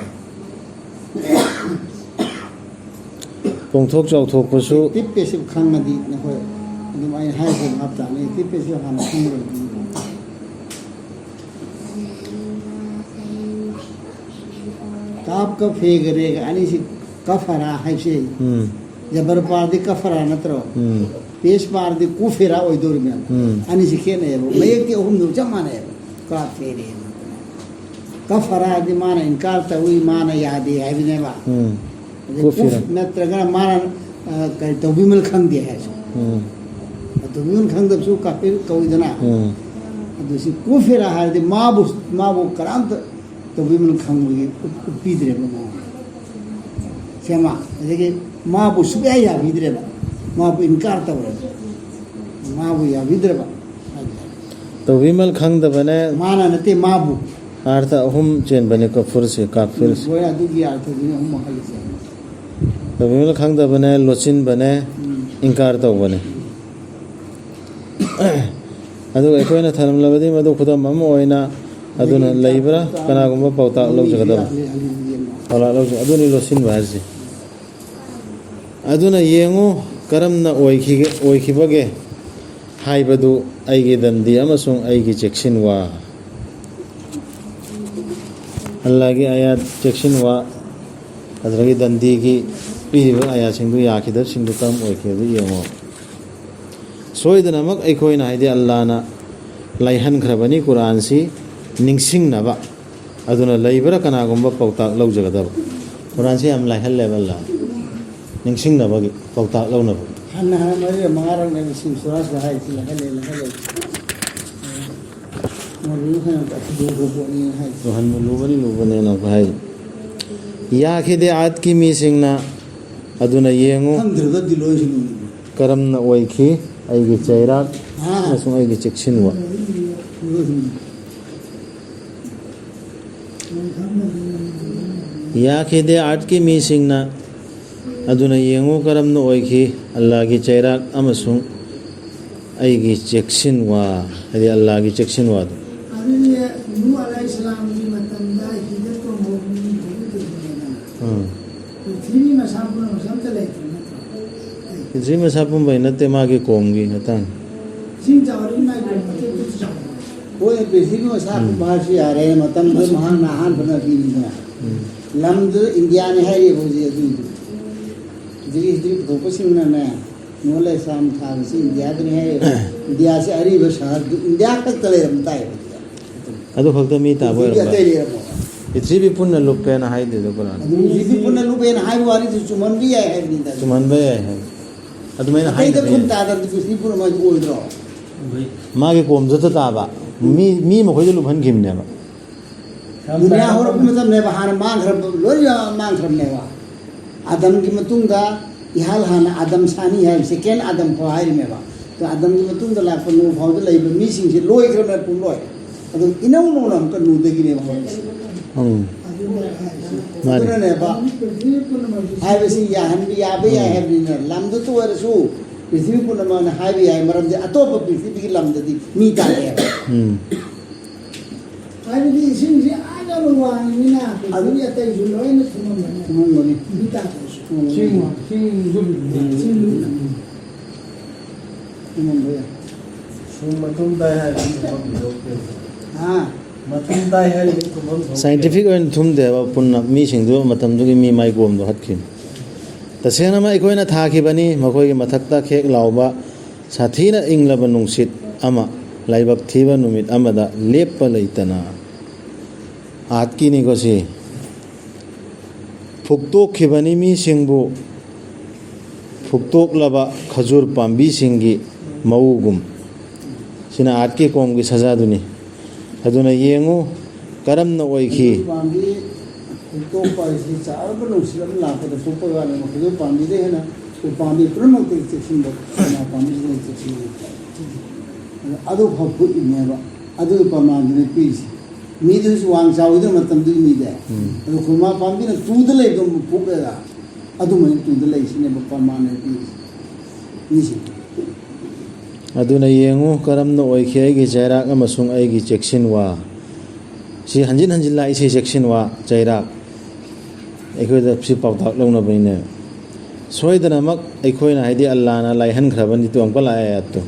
ꯄꯣꯡꯊꯣꯛ ꯆꯥꯎꯊꯣꯛꯄꯁꯨ꯫ ꯑꯦꯛꯇꯤꯚ ꯄꯦꯁꯤꯚ ꯈꯪꯉꯗꯤ ꯅꯈꯣꯏ ꯑꯗꯨꯝ ꯑꯩꯅ ꯍꯥꯏꯔꯤꯁꯦ ꯚꯥꯞ ꯇꯥꯅꯤ꯫ ꯑꯦꯛꯇꯤꯚ ꯄꯦꯁꯤꯚ ꯍꯥꯟꯅ ꯈꯪꯗ꯭ꯔꯗꯤ꯫ ꯀꯥꯞ ꯀ ꯐꯦꯒ ꯔꯦꯒ ꯑꯅꯤꯁꯤ ꯀꯐꯔꯥ ꯍꯥꯏꯁꯦ꯫ ꯎꯝ꯫ ꯖꯕꯔ ꯄꯥꯔꯗꯤ ꯀꯐꯔꯥ ꯅꯠꯇ꯭ꯔꯣ? ꯎꯝ꯫ ꯄꯦꯁ ꯄꯥꯔꯗꯤ ꯀꯨꯐꯦꯔꯥ ꯑꯣꯏꯗꯣꯔꯤꯕꯅꯦꯕ꯫ ꯎꯝ꯫ ꯑꯅꯤꯁꯤ ꯈꯦꯠꯅꯩꯌꯦꯕ꯫ ꯃꯌꯦꯛꯇꯤ ꯑꯍꯨꯝꯗꯨ ꯆꯞ ꯃꯥꯟꯅꯩꯌꯦꯕ꯫ ꯀꯥꯞ ꯐꯦꯔꯦ꯫ ꯀꯐꯔꯥꯗꯤ ꯃꯥꯅ ꯏꯟꯀꯥꯔ ꯇꯧꯏ, ꯃꯥꯅ ꯌꯥꯗꯦ ꯍꯥꯏꯕꯅꯦꯕ꯫ ꯎꯝ꯫ ꯑꯗꯩ ꯀꯨꯐꯤꯔ꯫ ꯀꯨꯐ ꯅꯠꯇ꯭ꯔꯒꯅ ꯃꯥꯅ, ꯑ, ꯀꯔꯤ ꯇꯧꯕꯤꯃꯜ ꯈꯪꯗꯦ ꯍꯥꯏꯁꯨ꯫ ꯎꯝ꯫ ꯇꯧꯕꯤꯃꯜ ꯈꯪꯗꯕꯁꯨ ꯀꯥꯐꯤꯔ ꯀꯧꯏꯗꯅ꯫ ꯎꯝ꯫ ꯑꯗꯨ ꯁꯤ ꯀꯨꯐꯤꯔ ꯍꯥꯏꯔꯗꯤ ꯃꯥꯕꯨ, ꯃꯥꯕꯨ ꯀꯅꯥꯝꯇ ꯇꯧꯕꯤꯃꯜ ꯈꯪꯕꯒꯤ ꯎꯠ-, ꯎꯠꯄꯤꯗ꯭ꯔꯦꯕ ꯃꯉꯣꯟꯗ꯫ ꯁꯦꯝꯃ? ꯑꯗꯒꯤ ꯃꯥꯕꯨ ꯁꯨꯛꯌꯥ ꯌꯥꯕꯤꯗ꯭ꯔꯦꯕ꯫ ꯃꯥꯕꯨ ꯏꯟꯀꯥꯔ ꯇꯧꯔꯦꯕ꯫ ꯃꯥꯕꯨ ꯌꯥꯕꯤꯗ꯭ꯔꯕ꯫ ꯇꯧꯕꯤꯃꯜ ꯈꯪꯗꯕꯅꯦ꯫ ꯃꯥꯅ ꯅꯠꯇꯦ, ꯃꯥꯕꯨ꯫ ꯑꯥꯔꯊ ꯑꯍꯨꯝ ꯆꯦꯟꯕꯅꯦ ꯀꯐꯨꯔꯁꯦ, ꯀꯥꯐꯤꯔꯁꯦ꯫ ꯍꯣꯏ, ꯑꯗꯨꯒꯤ ꯑꯥꯔꯊꯗꯨꯅꯤ ꯑꯍꯨꯝ ꯃꯈꯜꯁꯦ꯫ ꯇꯧꯕꯤꯃꯜ ꯈꯪꯗꯕꯅꯦ, ꯂꯣꯠꯁꯤꯟꯕꯅꯦ, ꯏꯟꯀꯥꯔ ꯇꯧꯕꯅꯦ꯫ ꯑꯗꯨꯒ ꯑꯩꯈꯣꯏꯅ ꯊꯝꯂꯕꯗꯤ ꯃꯗꯨ ꯈꯨꯗꯝ ꯑꯃ ꯑꯣꯏꯅ ꯑꯗꯨꯅ ꯂꯩꯕ꯭ꯔꯥ ꯀꯅꯥꯒꯨꯝꯕ ꯄꯥꯎꯇꯥꯛ ꯂꯧꯖꯒꯗꯕ? ꯄꯥꯎꯇꯥꯛ ꯂꯧꯖ-, ꯑꯗꯨꯅꯤ ꯂꯣꯠꯁꯤꯟꯕ ꯍꯥꯏꯔꯤꯁꯦ꯫ ꯑꯗꯨꯅ ꯌꯦꯡꯉꯨ ꯀꯔꯝꯅ ꯑꯣꯏꯈꯤꯒꯦ, ꯑꯣꯏꯈꯤꯕꯒꯦ ꯍꯥꯏꯕꯗꯨ ꯑꯩꯒꯤ ꯗꯟꯗꯤ ꯑꯃꯁꯨꯡ ꯑꯩꯒꯤ ꯆꯦꯛꯁꯤꯟꯋꯥ꯫ ꯑꯜꯂꯥꯍꯒꯤ ꯑꯥꯌꯥꯠ ꯆꯦꯛꯁꯤꯟꯋꯥ, ꯑꯗꯨꯗꯒꯤ ꯗꯟꯗꯤꯒꯤ ꯄꯤꯔꯤꯕ ꯑꯥꯌꯥꯠꯁꯤꯡꯗꯨ ꯌꯥꯈꯤꯗꯕꯁꯤꯡꯗꯨ ꯀꯔꯝ ꯑꯣꯏꯈꯤꯕꯗꯨ ꯌꯦꯡꯉꯨ꯫ ꯁꯣꯏꯗꯅꯃꯛ ꯑꯩꯈꯣꯏꯅ, ꯍꯥꯏꯗꯤ ꯑꯜꯂꯥꯍꯅ ꯂꯩꯍꯟꯈ꯭ꯔꯕꯅꯤ ꯀꯨꯔꯥꯟꯁꯤ ꯅꯤꯡꯁꯤꯡꯅꯕ꯫ ꯑꯗꯨꯅ ꯂꯩꯕ꯭ꯔꯥ ꯀꯅꯥꯒꯨꯝꯕ ꯄꯥꯎꯇꯥꯛ ꯂꯧꯖꯒꯗꯕ? ꯀꯨꯔꯥꯟꯁꯤ ꯌꯥꯝ ꯂꯥꯏꯍꯜꯂꯦꯕ ꯑꯜꯂꯥꯍꯅ꯫ ꯅꯤꯡꯁꯤꯡꯅꯕꯒꯤ, ꯄꯥꯎꯇꯥꯛ ꯂꯧꯅꯕꯒꯤ꯫ ꯍꯟꯅ ꯍꯟꯅ ꯃꯔꯤꯔꯛ ꯃꯉꯥꯔꯛꯅꯦꯕ ꯁꯤ ꯁꯨꯔꯥꯁꯤꯗ ꯍꯥꯏꯔꯤꯁꯤ, ꯂꯥꯏꯍꯜꯂꯦ, ꯂꯥꯏꯍꯜꯂꯦ꯫ ꯃꯗꯨ ꯍꯦꯟꯅ ꯑꯊꯨꯕ ꯄꯣꯠꯅꯤ ꯍꯥꯏ꯫ ꯂꯨꯍꯟꯕ ꯂꯨꯕꯅꯤ, ꯂꯨꯕꯅꯦꯅ ꯑꯩꯈꯣꯏ ꯍꯥꯏ꯫ ꯌꯥꯈꯤꯗꯦ ꯑꯥꯠꯀꯤ ꯃꯤꯁꯤꯡꯅ꯫ ꯑꯗꯨꯅ ꯌꯦꯡꯉꯨ ꯈꯪꯗ꯭ꯔꯒꯗꯤ ꯂꯣꯏꯁꯨ ꯂꯨꯅꯤ꯫ ꯀꯔꯝꯅ ꯑꯣꯏꯈꯤ ꯑꯩꯒꯤ ꯆꯩꯔꯥꯛ ꯑꯥ꯫ ꯑꯃꯁꯨꯡ ꯑꯩꯒꯤ ꯆꯦꯛꯁꯤꯟꯋꯥ꯫ ꯂꯣꯏꯁꯨ ꯂꯨꯅꯤ꯫ ꯌꯥꯈꯤꯗꯦ ꯑꯥꯔꯠꯀꯤ ꯃꯤꯁꯤꯡꯅ꯫ ꯑꯗꯨꯅ ꯌꯦꯡꯉꯨ ꯀꯔꯝꯅ ꯑꯣꯏꯈꯤ ꯑꯜꯂꯥꯒꯤ ꯆꯩꯔꯥꯛ ꯑꯃꯁꯨꯡ ꯑꯩꯒꯤ ꯆꯦꯛꯁꯤꯟꯋꯥ, ꯍꯥꯏꯗꯤ ꯑꯜꯂꯥꯒꯤ ꯆꯦꯛꯁꯤꯟꯋꯥꯗꯨ꯫ ꯑꯗꯨꯗꯤ ꯅꯨꯍ ꯑꯂꯩꯍꯤꯁꯁꯂꯥꯝꯒꯤ ꯃꯇꯝꯗ ꯍꯤꯗ ꯇꯣꯡꯍꯧꯕ ꯃꯤ ꯇꯔꯨꯛ ꯇꯧꯕꯅꯦꯗꯅ꯫ ꯎꯝ꯫ ꯄ꯭ꯔꯤꯊꯤꯕꯤ ꯃꯁꯥ ꯄꯨꯝꯅꯃꯛꯁꯦ ꯑꯝꯇ ꯂꯩꯇ꯭ꯔꯦ ꯅꯠꯇ꯭ꯔꯣ? ꯄ꯭ꯔꯤꯊꯤꯕꯤ ꯃꯁꯥ ꯄꯨꯝꯕꯩ ꯅꯠꯇꯦ, ꯃꯥꯒꯤ ꯀꯣꯝꯒꯤ ꯃꯇꯥꯡ꯫ ꯏꯁꯤꯡ ꯆꯥꯎꯔꯤ ꯃꯥꯏ ꯀꯣꯝ ꯃꯇꯦꯛ ꯃꯇꯦꯛ ꯆꯥꯎꯔꯤ꯫ ꯍꯣꯏ, ꯄ꯭ꯔꯤꯊꯤꯕꯤ ꯃꯁꯥ ꯎꯝ꯫ ꯄꯨꯝꯕ ꯍꯥꯏꯔꯁꯨ ꯌꯥꯔꯦ, ꯃꯇꯝꯗꯨꯗ ꯃꯍꯥꯛꯅ ꯑꯍꯥꯟꯕ ꯅꯕꯤꯅꯤꯗꯅ꯫ ꯎꯝ꯫ ꯂꯝꯗꯨ ꯏꯟꯗꯤꯌꯥꯅꯤ ꯍꯥꯏꯔꯤꯕ ꯍꯧꯖꯤꯛ ꯑꯗꯨꯏꯗꯨ꯫ ꯍꯧꯖꯤꯛꯀꯤ ꯍꯤꯁꯇ꯭ꯔꯤ ꯄꯨꯊꯣꯛꯄꯁꯤꯡꯅꯅꯦ, ꯅꯨꯍ ꯑꯂꯩꯍꯤꯁꯁꯂꯥꯝ ꯊꯥꯕꯁꯤ ꯏꯟꯗꯤꯌꯥꯗꯅꯤ ꯍꯥꯏꯔꯤꯕ꯫ ꯏꯟꯗꯤꯌꯥꯁꯤ ꯑꯔꯤꯕ ꯁꯍꯔꯗꯨ ꯏꯟꯗꯤꯌꯥ ꯈꯛꯇ ꯂꯩꯔꯝ ꯇꯥꯏꯕ꯫ ꯑꯗꯨ ꯈꯛꯇ ꯃꯤ ꯇꯥꯕ ꯄ꯭ꯔꯤꯊꯤꯕꯤ ꯑꯣꯏꯔꯝꯕ꯫ ꯑꯇꯩ ꯂꯩꯔꯝꯃꯣꯏ꯫ ꯄ꯭ꯔꯤꯊꯤꯕꯤ ꯄꯨꯟꯅ ꯂꯨꯞꯄꯦꯅ ꯍꯥꯏꯗꯦꯗ ꯀꯨꯔꯥꯟ꯫ ꯑꯗꯨ ꯄ꯭ꯔꯤꯊꯤꯕꯤ ꯄꯨꯟꯅ ꯂꯨꯞꯄꯦꯅ ꯍꯥꯏꯕ ꯋꯥꯔꯤꯗꯨ ꯆꯨꯝꯍꯟꯕ ꯌꯥꯏ ꯍꯥꯏꯕꯅꯤꯗ꯫ ꯆꯨꯝꯍꯟꯕ ꯌꯥꯏ ꯍꯥꯏ꯫ ꯑꯗꯨꯃꯥꯏꯅ ꯑꯇꯩꯗ ꯍꯥꯏꯗꯕ ꯈꯨꯟ ꯌꯥꯏ꯫ ꯇꯥꯗꯕꯗꯤ ꯄ꯭ꯔꯤꯊꯤꯕꯤ ꯄꯨꯝꯅꯃꯛ ꯑꯣꯏꯗ꯭ꯔꯣ? ꯃꯥꯒꯤ ꯀꯣꯝꯗꯨꯗ ꯇꯥꯕ꯫ ꯃꯤ, ꯃꯤ ꯃꯈꯣꯏꯗ ꯂꯨꯞꯍꯟꯈꯤꯕꯅꯦꯕ꯫ ꯗꯨꯅꯤꯌꯥ ꯍꯧꯔꯛꯄ ꯃꯇꯝꯅꯦꯕ, ꯍꯥꯟꯅ ꯃꯥꯡꯈ꯭ꯔꯕ, ꯂꯣꯏꯅ ꯃꯥꯡꯈ꯭ꯔꯕꯅꯦꯕ꯫ ꯑꯗꯝꯒꯤ ꯃꯇꯨꯡꯗ ꯏꯍꯥꯜ ꯍꯥꯟꯅ ꯑꯗꯝ ꯁꯥꯅꯤ ꯍꯥꯏ, ꯁꯦꯀꯦꯟ ꯑꯗꯝ ꯐꯥꯎ ꯍꯥꯏꯔꯤꯃꯦꯕ꯫ ꯑꯗꯣ ꯑꯗꯝꯒꯤ ꯃꯇꯨꯡꯗ ꯂꯥꯛꯄ ꯅꯨꯍ ꯐꯥꯎꯗ ꯂꯩꯕ ꯃꯤꯁꯤꯡꯁꯦ ꯂꯣꯏꯈ꯭ꯔꯕꯅꯦ ꯄꯨꯡꯂꯣꯏ꯫ ꯑꯗꯨ ꯏꯅꯧ ꯅꯧꯅ ꯑꯃꯨꯛꯀ ꯅꯨꯍꯗꯒꯤꯅꯦꯕ ꯍꯧꯔꯛꯏꯁꯦ꯫ ꯎꯝ꯫ ꯑꯗꯨꯅ ꯃꯥꯅꯤ꯫ ꯑꯗꯨꯅꯅꯦꯕ ꯍꯥꯏꯕꯁꯤ ꯌꯥꯍꯟꯕ ꯌꯥꯕ ꯌꯥꯏ ꯍꯥꯏꯕꯅꯤꯅ, ꯂꯝꯗꯇ ꯑꯣꯏꯔꯁꯨ ꯄ꯭ꯔꯤꯊꯤꯕꯤ ꯄꯨꯝꯅꯃꯛꯅ ꯍꯥꯏꯕ ꯌꯥꯏ, ꯃꯔꯝꯗꯤ ꯑꯇꯣꯞꯄ ꯄ꯭ꯔꯤꯊꯤꯕꯤꯒꯤ ꯂꯝꯗꯗꯤ ꯃꯤ ꯇꯥꯔꯛꯑꯦꯕ꯫ ꯎꯝ꯫ ꯍꯥꯏꯕꯗꯤ ꯏꯁꯤꯡꯁꯤ ꯑꯥ ꯌꯧꯅ ꯋꯥꯡꯉꯤꯅꯤꯅ ꯄ꯭ꯔꯤꯊꯤꯕꯤ ꯑꯇꯩꯁꯨ ꯂꯣꯏꯅ ꯊꯨꯝꯃꯝꯒꯅꯤ꯫ ꯊꯨꯝꯃꯝꯒꯅꯤ꯫ ꯃꯤ ꯇꯥꯗ꯭ꯔꯁꯨ꯫ ꯆꯤꯡ ꯋꯥꯡ-, ꯆꯤꯡꯁꯨ ꯂꯨꯝꯃꯤ꯫ ꯆꯤꯡ ꯂꯨꯝꯃꯤ꯫ ꯊꯨꯝꯃꯝꯕ ꯌꯥꯏ꯫ ꯁꯨꯝ ꯃꯇꯨꯡ ꯇꯥꯏ ꯍꯥꯏꯔꯗꯤ ꯊꯨꯝꯐꯝ ꯊꯣꯛꯇꯦ꯫ ꯍꯥ? ꯃꯇꯨꯡ ꯇꯥꯏ ꯍꯥꯏꯔꯗꯤ ꯊꯨꯝꯐꯝ ꯊꯣꯛꯇꯦ꯫ ꯁꯥꯏꯟꯇꯤꯐꯤꯛ ꯑꯣꯏꯅ ꯊꯨꯝꯗꯦꯕ, ꯄꯨꯟꯅ ꯃꯤꯁꯤꯡꯗꯨ ꯃꯇꯝꯗꯨꯒꯤ ꯃꯤ ꯃꯥꯏꯀꯣꯝꯗꯣ ꯍꯠꯈꯤꯕꯅꯤ꯫ ꯇꯁꯦꯡꯅꯃꯛ ꯑꯩꯈꯣꯏꯅ ꯊꯥꯈꯤꯕꯅꯤ, ꯃꯈꯣꯏꯒꯤ ꯃꯊꯛꯇ ꯈꯦꯛ ꯂꯥꯎꯕ ꯁꯥꯊꯤꯅ ꯏꯪꯂꯕ ꯅꯨꯡꯁꯤꯠ ꯑꯃ, ꯂꯥꯏꯕꯛ ꯊꯤꯕ ꯅꯨꯃꯤꯠ ꯑꯃꯗ ꯂꯦꯞꯄ ꯂꯩꯇꯅ꯫ ꯑꯥꯠꯀꯤꯅꯤꯀꯣ ꯁꯤ꯫ ꯐꯨꯛꯇꯣꯛꯈꯤꯕꯅꯤ ꯃꯤꯁꯤꯡꯕꯨ ꯐꯨꯛꯇꯣꯛꯂꯕ ꯈꯖꯨꯔ ꯄꯥꯝꯕꯤꯁꯤꯡꯒꯤ ꯃꯎꯒꯨꯝ꯫ ꯁꯤꯅ ꯑꯥꯠꯀꯤ ꯀꯣꯝꯒꯤ ꯁꯖꯥꯗꯨꯅꯤ꯫ ꯑꯗꯨꯅ ꯌꯦꯡꯉꯨ ꯀꯔꯝꯅ ꯑꯣꯏꯈꯤ꯫ ꯈꯖꯨꯔ ꯄꯥꯝꯕꯤ ꯐꯨꯛꯇꯣꯛꯄ ꯍꯥꯏꯁꯤ ꯆꯥꯎꯔꯕ ꯅꯨꯡꯁꯤꯠ ꯑꯃ ꯂꯥꯛꯄꯗ ꯐꯨꯛꯄ ꯋꯥꯅꯦꯕ꯫ ꯈꯖꯨꯔ ꯄꯥꯝꯕꯤꯗꯩ ꯍꯦꯟꯅ ꯎꯄꯥꯝꯕꯤ ꯄꯨꯝꯅꯃꯛꯇꯒꯤ ꯆꯦꯛꯁꯤꯟꯕ ꯈꯖꯨꯔ ꯄꯥꯝꯕꯤꯁꯤꯅ ꯆꯦꯛꯁꯤꯟꯕ꯫ ꯑꯗꯨ ꯐꯥꯎ ꯐꯨꯛꯏꯅꯦꯕ꯫ ꯑꯗꯨꯒꯤ ꯄ꯭ꯔꯃꯥꯟꯗꯨꯅꯦ ꯄꯤꯔꯤꯁꯦ꯫ ꯃꯤꯗꯨꯁꯨ ꯋꯥꯡ ꯆꯥꯎꯋꯤꯗꯅ ꯃꯇꯝꯗꯨꯒꯤ ꯃꯤꯗꯤ꯫ ꯎꯝ꯫ ꯑꯗꯣ ꯈꯨꯔꯃꯥ ꯄꯥꯝꯕꯤꯅ ꯇꯨꯗ ꯂꯩꯕꯗꯣ ꯑꯃꯨꯛ ꯐꯨꯛꯑꯦꯗ꯫ ꯑꯗꯨꯃꯥꯏꯅ ꯇꯨꯗ ꯂꯩꯁꯤꯅꯦꯕ ꯄ꯭ꯔꯃꯥꯟ ꯍꯥꯏ ꯄꯤꯔꯤꯁꯦ꯫ ꯃꯤꯁꯤꯡ꯫ ꯑꯗꯨꯅ ꯌꯦꯡꯉꯨ ꯀꯔꯝꯅ ꯑꯣꯏꯈꯤ ꯑꯩꯒꯤ ꯆꯩꯔꯥꯛ ꯑꯃꯁꯨꯡ ꯑꯩꯒꯤ ꯆꯦꯛꯁꯤꯟꯋꯥ꯫ ꯁꯤ ꯍꯟꯖꯤꯟ ꯍꯟꯖꯤꯟ ꯂꯥꯛꯏꯁꯦ, ꯆꯦꯛꯁꯤꯟꯋꯥ, ꯆꯩꯔꯥꯛ꯫ ꯑꯩꯈꯣꯏꯗ ꯁꯤ ꯄꯥꯎꯇꯥꯛ ꯂꯧꯅꯕꯅꯤꯅꯦ꯫ ꯁꯣꯏꯗꯅꯃꯛ ꯑꯩꯈꯣꯏꯅ, ꯍꯥꯏꯗꯤ ꯑꯜꯂꯥꯅ ꯂꯥꯏꯍꯟꯈ꯭ꯔꯕꯅꯤ, ꯇꯨ ꯑꯃꯨꯛꯀ ꯂꯥꯛꯑꯦ ꯑꯥꯌꯠꯇꯨ꯫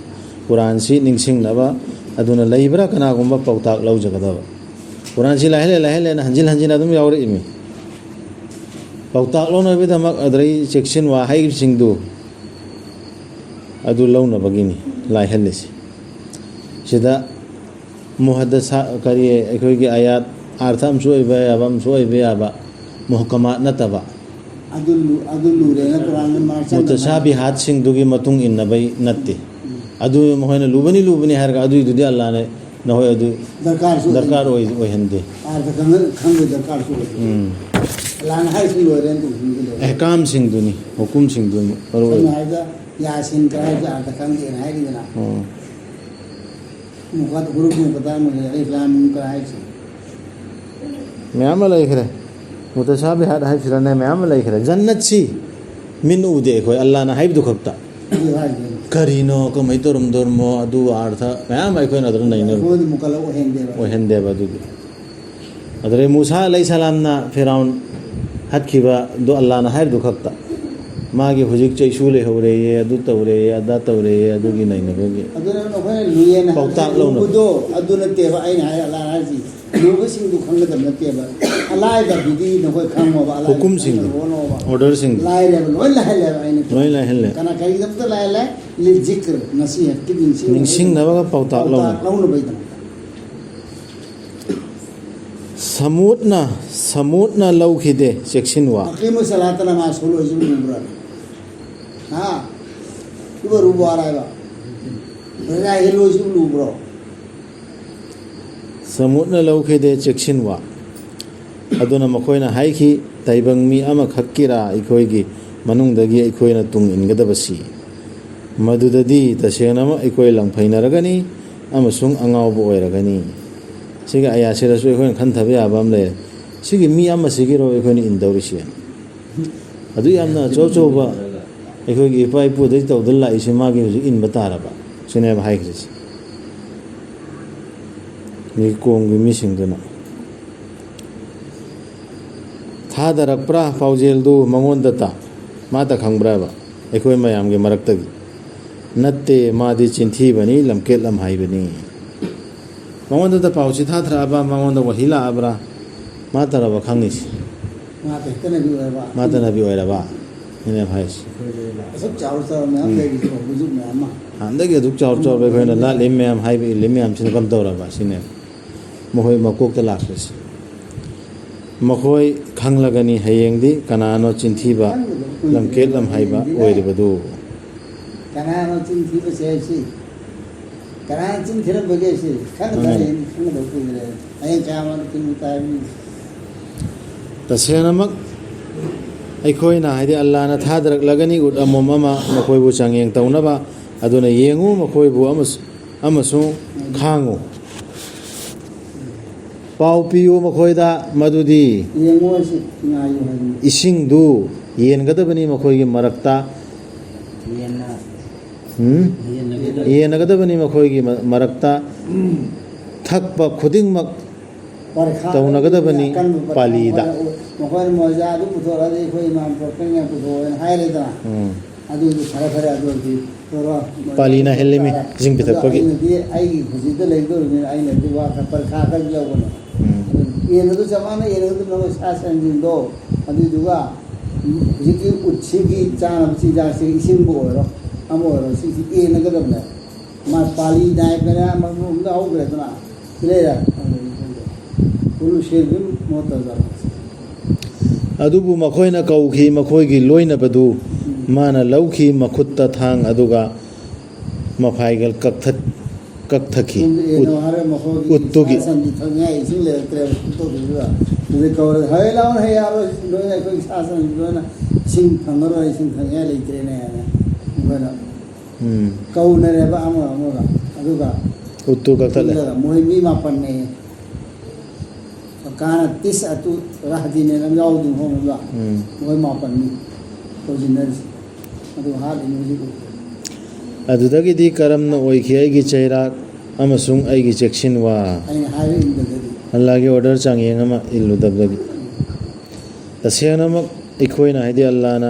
ꯀꯨꯔꯥꯟꯁꯤ ꯅꯤꯡꯁꯤꯡꯅꯕ, ꯑꯗꯨꯅ ꯂꯩꯕ꯭ꯔꯥ ꯀꯅꯥꯒꯨꯝꯕ ꯄꯥꯎꯇꯥꯛ ꯂꯧꯖꯒꯗꯕ? ꯀꯨꯔꯥꯟꯁꯤ ꯂꯥꯏꯍꯜꯂꯦ, ꯂꯥꯏꯍꯜꯂꯦꯅ ꯍꯟꯖꯤꯟ ꯍꯟꯖꯤꯟ ꯑꯗꯨꯝ ꯌꯥꯎꯔꯛꯏꯃꯤ꯫ ꯄꯥꯎꯇꯥꯛ ꯂꯧꯅꯕꯒꯤꯗꯃꯛ ꯑꯗꯨꯗꯩ ꯆꯦꯛꯁꯤꯟꯋꯥ ꯍꯥꯏꯔꯤꯕꯁꯤꯡꯗꯨ ꯑꯗꯨ ꯂꯧꯅꯕꯒꯤꯅꯤ ꯂꯥꯏꯍꯜꯂꯤꯁꯤ꯫ ꯁꯤꯗ ꯃꯨꯍꯗꯁꯥ, ꯀꯔꯤ, ꯑꯩꯈꯣꯏꯒꯤ ꯑꯌꯥꯠ ꯑꯥꯔꯊ ꯑꯃꯁꯨ ꯑꯣꯏꯕ ꯌꯥꯕ, ꯑꯃꯁꯨ ꯑꯣꯏꯕ ꯌꯥꯕ, ꯃꯨꯍꯀꯃꯥꯠ ꯅꯠꯇꯕ꯫ ꯑꯗꯨ ꯂꯨ-, ꯑꯗꯨ ꯂꯨꯔꯦꯅ ꯀꯨꯔꯥꯟꯗ ꯃꯥꯔꯆ ꯃꯨꯇꯁꯥꯕꯤꯍꯥꯠꯁꯤꯡꯗꯨꯒꯤ ꯃꯇꯨꯡ ꯏꯟꯅꯕꯩ ꯅꯠꯇꯦ꯫ ꯎꯝ꯫ ꯑꯗꯨ ꯃꯈꯣꯏꯅ ꯂꯨꯕꯅꯤ, ꯂꯨꯕꯅꯤ ꯍꯥꯏꯔꯒ ꯑꯗꯨꯏꯗꯨꯗꯤ ꯑꯜꯂꯥꯅ ꯅꯈꯣꯏ ꯑꯗꯨ ꯗꯔꯀꯥꯔꯁꯨ ꯑꯣꯏ-, ꯗꯔꯀꯥꯔ ꯑꯣꯏ-, ꯑꯣꯏꯍꯟꯗꯦ꯫ ꯑꯥꯔꯊ ꯈꯪ-, ꯈꯪꯕꯩ ꯗꯔꯀꯥꯔꯁꯨ ꯑꯣꯏꯗꯦ꯫ ꯎꯝ꯫ ꯑꯜꯂꯥꯅ ꯍꯥꯏꯁꯤ ꯂꯣꯏꯔꯦꯅ ꯇꯧꯁꯤꯟꯕꯗꯤ ꯂꯣꯏꯔꯦ꯫ ꯑꯍꯀꯥꯝꯁꯤꯡꯗꯨꯅꯤ, ꯍꯨꯀꯨꯝꯁꯤꯡꯗꯨꯅꯤ ꯃꯔꯨ ꯑꯣꯏ꯫ ꯁꯝꯅ ꯍꯥꯏꯔꯕꯗ ꯌꯥꯁꯤꯟ ꯀꯔꯥꯏꯗ ꯑꯥꯔꯊ ꯈꯪꯗꯦꯅ ꯍꯥꯏꯔꯤꯗꯅ꯫ ꯎꯝ꯫ ꯃꯨꯀꯠ-, ꯍꯨꯔꯨꯐ ꯃꯨꯀꯠꯇ ꯑꯃ ꯂꯩꯔꯦ, ꯑꯂꯤꯐ ꯂꯥꯝ ꯃꯤꯝ ꯀꯔꯥꯏ ꯍꯥꯏꯁꯤ꯫ ꯃꯌꯥꯝ ꯑꯃ ꯂꯩꯈ꯭ꯔꯦ꯫ ꯃꯨꯇꯁꯥꯕꯤꯍꯥꯠ ꯍꯥꯏꯁꯤꯔꯅꯦ, ꯃꯌꯥꯝ ꯑꯃ ꯂꯩꯈ꯭ꯔꯦ꯫ ꯖꯟꯅꯠꯁꯤ ꯃꯤꯠꯅ ꯎꯗꯦ ꯑꯩꯈꯣꯏ, ꯑꯜꯂꯥꯅ ꯍꯥꯏꯕꯗꯨ ꯈꯛꯇ꯫ ꯑꯗꯨ ꯍꯥꯏꯗꯣꯏꯅꯤ꯫ ꯀꯔꯤꯅꯣ, ꯀꯃꯥꯏꯅ ꯇꯧꯔꯝꯗꯣꯔꯃꯣ, ꯑꯗꯨ ꯑꯥꯔꯊ ꯃꯌꯥꯝ ꯑꯩꯈꯣꯏꯅ ꯑꯗꯨꯝ ꯅꯩꯅꯕ꯫ ꯑꯩꯈꯣꯏꯗꯤ ꯃꯨꯀꯜꯂꯐ ꯑꯣꯏꯍꯟꯗꯦꯕ꯫ ꯑꯣꯏꯍꯟꯗꯦꯕ ꯑꯗꯨꯗꯤ꯫ ꯑꯗꯨꯗꯩ ꯃꯨꯁꯥ ꯑꯂꯩꯍꯤ ꯁꯂꯥꯝꯅ ꯐꯤꯔꯥꯎꯟ ꯍꯥꯠꯈꯤꯕꯗꯣ ꯑꯜꯂꯥꯅ ꯍꯥꯏꯕꯗꯨ ꯈꯛꯇ꯫ ꯃꯥꯒꯤ ꯍꯧꯖꯤꯛ ꯆꯩꯁꯨ ꯂꯩꯍꯧꯔꯦꯌꯦ, ꯑꯗꯨ ꯇꯧꯔꯦꯌꯦ, ꯑꯗꯥ ꯇꯧꯔꯦꯌꯦ, ꯑꯗꯨꯒꯤ ꯅꯩꯅꯕꯒꯤ꯫ ꯑꯗꯨꯅ ꯑꯩꯈꯣꯏꯅ ꯂꯨꯌꯦꯅ ꯄꯥꯎꯇꯥꯛ ꯍꯥꯏꯕꯁꯤ ꯂꯧꯅꯕ꯫ ꯂꯨꯕꯗꯣ ꯑꯗꯨ ꯅꯠꯇꯦꯕ ꯑꯩꯅ ꯍꯥꯏ, ꯑꯜꯂꯥꯅ ꯍꯥꯏꯁꯤ꯫ ꯂꯨꯕꯁꯤꯡꯗꯨ ꯈꯪꯒꯗꯕ ꯅꯠꯇꯦꯕ꯫ ꯑꯂꯥꯏꯕꯗꯨꯗꯤ ꯅꯈꯣꯏ ꯈꯪꯉꯣꯕ, ꯑꯂꯥꯏꯕ ꯍꯨꯀꯨꯝꯁꯤꯡꯗꯣ, ꯈꯪꯅꯕ ꯍꯣꯠꯅꯧꯕ꯫ ꯑꯣꯔꯗꯔꯁꯤꯡꯗꯣ꯫ ꯂꯥꯏꯔꯦꯕ, ꯂꯣꯏ ꯂꯥꯏꯍꯜꯂꯦꯕ ꯑꯩꯅ꯫ ꯂꯣꯏ ꯂꯥꯏꯍꯜꯂꯦ꯫ ꯀꯅꯥ ꯀꯔꯤꯒꯤꯗꯃꯛꯇ ꯂꯥꯏꯍꯜꯂꯦ? ꯂꯤꯖꯤꯀ꯭ꯔ, ꯉꯁꯤ ꯍꯦꯛꯇ ꯅꯤꯡꯁꯤꯡꯅꯕ-, ꯅꯤꯡꯁꯤꯡꯅꯕꯒ ꯄꯥꯎꯇꯥꯛ ꯄꯥꯎꯇꯥꯛ ꯂꯧꯅꯕ꯫ ꯂꯧꯅꯕꯒꯤꯗꯃꯛꯇ꯫ ꯁꯃꯨꯠꯅ, ꯁꯃꯨꯠꯅ ꯂꯧꯈꯤꯗꯦ ꯆꯦꯛꯁꯤꯟꯋꯥ꯫ ꯑꯀꯤꯃꯨ ꯁꯂꯥꯇꯅ ꯃꯥ ꯁꯣꯂꯣꯏꯁꯨ ꯂꯨꯕ꯭ꯔꯥ? ꯍꯥ? ꯂꯨꯕ ꯂꯨꯕ ꯍꯥꯏꯕ꯫ ꯔꯖꯥ ꯍꯦꯜꯂꯣꯏꯁꯨ ꯂꯨꯕ꯭ꯔꯣ? ꯁꯃꯨꯠꯅ ꯂꯧꯈꯤꯗꯦ ꯆꯦꯛꯁꯤꯟꯋꯥ꯫ ꯑꯗꯨꯅ ꯃꯈꯣꯏꯅ ꯍꯥꯏꯈꯤ, "ꯇꯥꯏꯕꯪ ꯃꯤ ꯑꯃꯈꯛꯀꯤꯔꯥ ꯑꯩꯈꯣꯏꯒꯤ ꯃꯅꯨꯡꯗꯒꯤ ꯑꯩꯈꯣꯏꯅ ꯇꯨꯡ ꯏꯟꯒꯗꯕꯁꯤ? ꯃꯗꯨꯗꯗꯤ ꯇꯁꯦꯡꯅꯃꯛ ꯑꯩꯈꯣꯏ ꯂꯪꯐꯩꯅꯔꯒꯅꯤ ꯑꯃꯁꯨꯡ ꯑꯉꯥꯎꯕ ꯑꯣꯏꯔꯒꯅꯤ"꯫ ꯁꯤꯒꯤ ꯑꯌꯥꯁꯤꯗꯁꯨ ꯑꯩꯈꯣꯏꯅ ꯈꯟꯊꯕ ꯌꯥꯕ ꯑꯃ ꯂꯩꯔꯦ꯫ ꯁꯤꯒꯤ ꯃꯤ ꯑꯃꯁꯤꯒꯤꯔꯣ ꯑꯩꯈꯣꯏꯅ ꯏꯟꯗꯧꯔꯤꯁꯦ? ꯑꯗꯨ ꯌꯥꯝꯅ ꯑꯆꯧ ꯑꯆꯧꯕ ꯑꯩꯈꯣꯏꯒꯤ ꯏꯄꯥ ꯏꯄꯨꯗꯒꯤ ꯇꯧꯗꯨꯅ ꯂꯥꯛꯏꯁꯦ ꯃꯥꯒꯤ ꯍꯧꯖꯤꯛ ꯏꯟꯕ ꯇꯥꯔꯕ? ꯁꯤꯅꯦꯕ ꯍꯥꯏꯈ꯭ꯔꯤꯁꯦ꯫ ꯃꯤ ꯀꯣꯝꯒꯤ ꯃꯤꯁꯤꯡꯗꯨꯅ ꯊꯥꯗꯔꯛꯄ꯭ꯔꯥ ꯄꯥꯎꯖꯦꯜꯗꯨ ꯃꯉꯣꯟꯗꯇ? ꯃꯥꯇ ꯈꯪꯕ꯭ꯔꯥꯕ ꯑꯩꯈꯣꯏ ꯃꯌꯥꯝꯒꯤ ꯃꯔꯛꯇꯒꯤ? ꯅꯠꯇꯦ, ꯃꯥꯗꯤ ꯆꯤꯟꯊꯤꯕꯅꯤ, ꯂꯝꯀꯦꯠ ꯂꯝꯍꯥꯏꯕꯅꯤ꯫ ꯃꯉꯣꯟꯗꯇ ꯄꯥꯎꯁꯤ ꯊꯥꯊꯔꯛꯑꯕ, ꯃꯉꯣꯟꯗ ꯋꯥꯍꯤ ꯂꯥꯛꯑꯕ꯭ꯔꯥ? ꯃꯥꯇꯔꯕ ꯈꯪꯉꯤꯁꯤ? ꯃꯥꯇ ꯍꯦꯛꯇ ꯅꯕꯤ ꯑꯣꯏꯔꯕ? ꯃꯥꯇ ꯅꯕꯤ ꯑꯣꯏꯔꯕ? ꯁꯤꯅꯦꯕ ꯍꯥꯏꯁꯤ꯫ ꯑꯁꯨꯛ ꯆꯥꯎꯔ ꯆꯥꯎꯔ ꯃꯌꯥꯝ ꯎꯝ꯫ ꯂꯩꯔꯤꯁꯤꯕꯣ, ꯍꯧꯖꯤꯛ ꯃꯌꯥꯝ ꯑꯃ꯫ ꯍꯥꯟꯅꯗꯒꯤ ꯑꯗꯨꯛ ꯆꯥꯎꯔ ꯆꯥꯎꯔꯕ ꯑꯩꯈꯣꯏꯅ ꯂꯥꯠꯂꯤ ꯃꯌꯥꯝ, ꯍꯥꯏꯕ ꯏꯜꯂꯤ ꯃꯌꯥꯝꯁꯤꯅ ꯀꯝꯗꯧꯔꯕ? ꯁꯤꯅꯦ ꯃꯈꯣꯏ ꯃꯀꯣꯛꯇ ꯂꯥꯛꯄꯁꯤ꯫ ꯃꯈꯣꯏ ꯈꯪꯂꯒꯅꯤ ꯍꯌꯦꯡꯗꯤ ꯀꯅꯥꯅꯣ ꯆꯤꯟꯊꯤꯕ, ꯂꯝꯀꯦꯠ ꯂꯝꯍꯥꯏꯕ ꯑꯣꯏꯔꯤꯕꯗꯨ꯫ ꯀꯅꯥꯅꯣ ꯆꯤꯟꯊꯤꯕꯁꯦ ꯍꯥꯏꯁꯤ? ꯀꯅꯥꯅ ꯆꯤꯟꯊꯤꯔꯝꯕꯒꯦ ꯁꯤ? ꯈꯪꯗ꯭ꯔꯦ, ꯎꯝ꯫ ꯈꯪꯗꯕ ꯀꯨꯏꯗ꯭ꯔꯦ꯫ ꯍꯌꯦꯡ ꯀꯌꯥꯃ ꯇꯤꯟꯕ ꯇꯥꯏ ꯃꯤ꯫ ꯇꯁꯦꯡꯅꯃꯛ ꯑꯩꯈꯣꯏꯅ, ꯍꯥꯏꯗꯤ ꯑꯜꯂꯥꯅ ꯊꯥꯗꯔꯛꯂꯒꯅꯤ ꯎꯠ ꯑꯃꯣꯝ ꯑꯃ ꯃꯈꯣꯏꯕꯨ ꯆꯥꯡꯌꯦꯡ ꯇꯧꯅꯕ꯫ ꯑꯗꯨꯅ ꯌꯦꯡꯉꯨ ꯃꯈꯣꯏꯕꯨ ꯑꯃꯁꯨ-, ꯑꯃꯁꯨꯡ ꯈꯥꯡꯉꯨ꯫ ꯄꯥꯎ ꯄꯤꯌꯨ ꯃꯈꯣꯏꯗ ꯃꯗꯨꯗꯤ ꯌꯦꯡꯉꯣ ꯁꯤ ꯉꯥꯏꯌꯨ ꯍꯥꯏꯕꯅꯤ꯫ ꯏꯁꯤꯡꯗꯨ ꯌꯦꯟꯒꯗꯕꯅꯤ ꯃꯈꯣꯏꯒꯤ ꯃꯔꯛꯇ꯫ ꯌꯦꯟꯅ ꯎꯝ? ꯌꯦꯟꯅꯒꯗꯕ ꯌꯦꯟꯅꯒꯗꯕꯅꯤ ꯃꯈꯣꯏꯒꯤ ꯃ- ꯃꯔꯛꯇ꯫ ꯊꯛꯄ ꯈꯨꯗꯤꯡꯃꯛ ꯄꯔꯤꯈꯥ ꯇꯧꯅꯒꯗꯕꯅꯤ ꯑꯀꯟꯕ ꯄꯔꯤꯈꯥ ꯄꯥꯂꯤꯗ꯫ ꯃꯈꯣꯏꯅ ꯃꯣꯏꯖꯥ ꯑꯗꯨ ꯄꯨꯊꯣꯔꯛꯑꯗꯤ ꯑꯩꯈꯣꯏ ꯏꯃꯥꯟ ꯄꯣꯛꯄꯅ ꯄꯨꯊꯣꯛꯑꯣꯅ ꯍꯥꯏꯔꯦꯗꯅ꯫ ꯎꯝ. ꯑꯗꯨꯗꯤ ꯐꯔꯦ ꯐꯔꯦ ꯑꯗꯨ ꯑꯣꯏꯔꯗꯤ ꯄꯨꯔꯣ꯫ ꯄꯥꯂꯤꯅ ꯍꯦꯜꯂꯤꯃꯤ ꯏꯁꯤꯡ ꯑꯗꯣ ꯄꯤꯊꯛꯄꯒꯤ꯫ ꯑꯩꯅꯗꯤ ꯑꯩꯒꯤ ꯈꯨꯖꯤꯗ ꯂꯩꯗꯧꯔꯤꯕꯅꯤꯅ ꯑꯩꯅꯗꯤ ꯋꯥ ꯈꯔ ꯄꯔꯤꯈꯥ ꯈꯔ ꯂꯧꯒꯅꯤ꯫ ꯎꯝ. ꯑꯗꯨ ꯌꯦꯟ ꯑꯗꯨ ꯆꯞ ꯃꯥꯟꯅ ꯌꯦꯟ ꯑꯗꯨ ꯅꯈꯣꯏ ꯁꯥ ꯁꯟꯁꯤꯡꯗꯣ ꯑꯗꯨꯏꯗꯨꯒ ꯍꯧꯖꯤꯛꯀꯤ ꯎꯠꯁꯤꯒꯤ ꯆꯥꯅꯕ ꯆꯤꯟꯖꯥꯛꯁꯤ ꯏꯁꯤꯡꯕꯨ ꯑꯣꯏꯔꯣ ꯑꯃ ꯑꯣꯏꯔꯣ ꯁꯤꯁꯤ ꯌꯦꯟꯅꯒꯗꯕꯅꯦ꯫ ꯃꯥ ꯄꯥꯂꯤ ꯅꯥꯏꯗꯅ ꯃꯐꯝ ꯑꯃꯗ ꯍꯧꯈ꯭ꯔꯦꯗꯅ ꯁꯤ ꯂꯩꯔꯦ꯫ ꯀꯨꯂꯨ ꯁꯦꯜ ꯑꯗꯨꯝ ꯃꯣꯠꯇ ꯆꯠꯂꯦ꯫ ꯑꯗꯨꯕꯨ ꯃꯈꯣꯏꯅ ꯀꯧꯈꯤ ꯃꯈꯣꯏꯒꯤ ꯂꯣꯏꯅꯕꯗꯨ ꯃꯥꯅ ꯂꯧꯈꯤ ꯃꯈꯨꯠꯇ ꯊꯥꯡ ꯑꯗꯨꯒ ꯃꯐꯥꯏꯒꯜ ꯀꯛꯊꯠ ꯀꯛꯊꯈꯤ꯫ ꯁꯣꯝꯗ ꯎꯠ- ꯌꯦꯡꯉꯣ ꯍꯥꯏꯔ ꯃꯈꯣꯏꯒꯤ ꯎꯠꯇꯨꯒꯤ꯫ ꯁꯥ ꯁꯟꯒꯤ ꯊꯛꯅꯤꯡꯉꯥꯏ ꯏꯁꯤꯡ ꯂꯩꯔꯛꯇ꯭ꯔꯦꯕ ꯇꯧꯕꯤꯕ꯫ ꯑꯗꯨꯗꯩ ꯀꯧꯔꯦ ꯍꯣꯏ ꯂꯥꯎꯅ ꯍꯩ ꯌꯥꯔꯣꯏ ꯂꯣꯏꯅ ꯑꯩꯈꯣꯏꯒꯤ ꯁꯥ ꯁꯟꯒꯤ ꯂꯣꯏꯅ ꯏꯁꯤꯡ ꯐꯪꯉꯔꯣꯏ ꯏꯁꯤꯡ ꯊꯛꯅꯤꯡꯉꯥꯏ ꯂꯩꯇ꯭ꯔꯦꯅꯦ ꯍꯥꯏꯅ ꯑꯩꯈꯣꯏꯅ ꯎꯝ. ꯀꯧꯅꯔꯦꯕ ꯑꯃꯒ ꯑꯃꯒ ꯑꯗꯨꯒ ꯎꯠꯇꯨ ꯀꯛꯊꯠꯂꯦ꯫ ꯄꯨꯜꯂꯒ ꯃꯣꯏ ꯃꯤ ꯃꯥꯄꯟꯅꯦ꯫ ꯀꯥꯅ ꯇꯤꯁ ꯑꯇꯨ ꯔꯥꯍꯗꯤꯅꯦꯅ ꯑꯃ ꯌꯥꯎꯗꯨꯅ ꯍꯣꯡꯕ ꯎꯝ. ꯃꯣꯏ ꯃꯥꯄꯟꯅꯤ ꯍꯧꯖꯤꯛꯅꯔꯤꯁꯦ꯫ ꯑꯗꯨ ꯍꯥꯠꯂꯤꯅꯤ ꯍꯧꯖꯤꯛ꯫ ꯑꯗꯨꯗꯒꯤꯗꯤ ꯀꯔꯝꯅ ꯑꯣꯏꯈꯤ ꯑꯩꯒꯤ ꯆꯩꯔꯥꯛ ꯑꯃꯁꯨꯡ ꯑꯩꯒꯤ ꯆꯦꯛꯁꯤꯟꯋꯥ? ꯑꯩꯅ ꯍꯥꯏꯕ ꯏꯟꯗꯕꯗꯤ꯫ ꯑꯜꯂꯥꯍꯒꯤ ꯑꯣꯔꯗꯔ ꯆꯥꯡꯌꯦꯡ ꯑꯃ ꯏꯜꯂꯨꯗꯕꯗꯒꯤ꯫ ꯇꯁꯦꯡꯅꯃꯛ ꯑꯩꯈꯣꯏꯅ ꯍꯥꯏꯗꯤ ꯑꯜꯂꯥꯍꯅ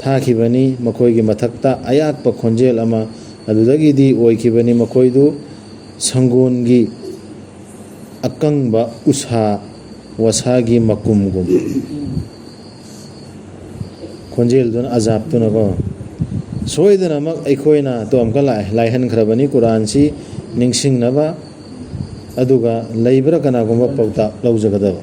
ꯊꯥꯈꯤꯕꯅꯤ ꯃꯈꯣꯏꯒꯤ ꯃꯊꯛꯇ ꯑꯌꯥꯛꯄ ꯈꯣꯟꯖꯦꯜ ꯑꯃ꯫ ꯑꯗꯨꯗꯒꯤꯗꯤ ꯑꯣꯏꯈꯤꯕꯅꯤ ꯃꯈꯣꯏꯗꯨ ꯁꯪꯒꯣꯟꯒꯤ ꯑꯀꯪꯕ ꯎꯁꯥ ꯋꯥꯁꯥꯒꯤ ꯃꯀꯨꯝꯒꯨꯝ꯫ ꯈꯣꯟꯖꯦꯜꯗꯨꯅ ꯑꯖꯥꯕꯇꯨꯅꯀꯣ꯫ ꯁꯣꯏꯗꯅꯃꯛ ꯑꯩꯈꯣꯏꯅ ꯇꯣꯝꯀ ꯂꯥꯏ- ꯂꯥꯏꯍꯟꯈ꯭ꯔꯕꯅꯤ ꯀꯨꯔꯥꯟꯁꯤ ꯅꯤꯡꯁꯤꯡꯅꯕ꯫ ꯑꯗꯨꯒ ꯂꯩꯕ꯭ꯔꯥ ꯀꯅꯥꯒꯨꯝꯕ ꯄꯥꯎꯇꯥꯛ ꯂꯧꯖꯒꯗꯕ?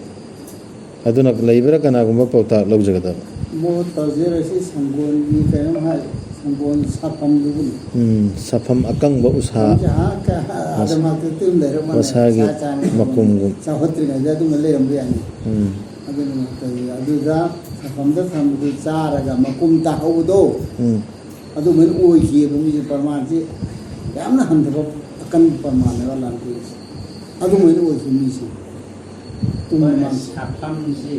ꯑꯗꯨꯅ ꯂꯩꯕ꯭ꯔꯥ ꯀꯅꯥꯒꯨꯝꯕ ꯄꯥꯎꯇꯥꯛ ꯂꯧꯖꯒꯗꯕ? ꯃꯣ ꯇꯧꯖꯔꯁꯤ ꯁꯪꯒꯣꯜꯒꯤ ꯀꯩꯅꯣꯝ ꯍꯥꯏ ꯁꯪꯒꯣꯜ ꯁꯥꯐꯝꯗꯨꯕꯨꯅꯤ꯫ ꯎꯝ, ꯁꯥꯐꯝ ꯑꯀꯪꯕ ꯎꯁꯥ꯫ ꯁꯪꯒꯣꯜꯁꯦ ꯑꯥ ꯀ- ꯑꯥ ꯑꯗ ꯃꯥꯛꯇ ꯇꯨꯝ ꯂꯩꯔ ꯃꯥꯜꯂꯦ꯫ ꯃꯁꯥꯒꯤ ꯁꯥ ꯆꯥꯅꯕ ꯃꯀꯨꯝꯒꯨꯝ꯫ ꯆꯥꯎꯈꯠꯇ꯭ꯔꯤꯉꯩꯗ ꯑꯗꯨꯝꯕ ꯂꯩꯔꯝꯕ ꯌꯥꯅꯤ꯫ ꯎꯝ. ꯑꯗꯨꯅ ꯇꯧꯔꯤꯕ ꯑꯗꯨꯗ ꯁꯥꯐꯝꯗ ꯊꯝꯕꯗꯨ ꯆꯥꯔꯒ ꯃꯀꯨꯝ ꯇꯥꯍꯧꯕꯗꯣ ꯎꯝ. ꯑꯗꯨꯃꯥꯏꯅ ꯑꯣꯏꯈꯤꯑꯕ ꯃꯤꯁꯦ ꯄ꯭ꯔꯃꯥꯟꯁꯦ ꯌꯥꯝꯅ ꯍꯟꯊꯕ ꯑꯀꯟꯕ ꯄ꯭ꯔꯃꯥꯟꯅꯦꯕ ꯂꯥꯟꯊꯣꯛꯏꯁꯦ꯫ ꯑꯗꯨꯃꯥꯏꯅ ꯑꯣꯏꯈꯤ ꯃꯤꯁꯦ꯫ ꯑꯩꯈꯣꯏꯅ ꯁꯥꯐꯝꯁꯤ,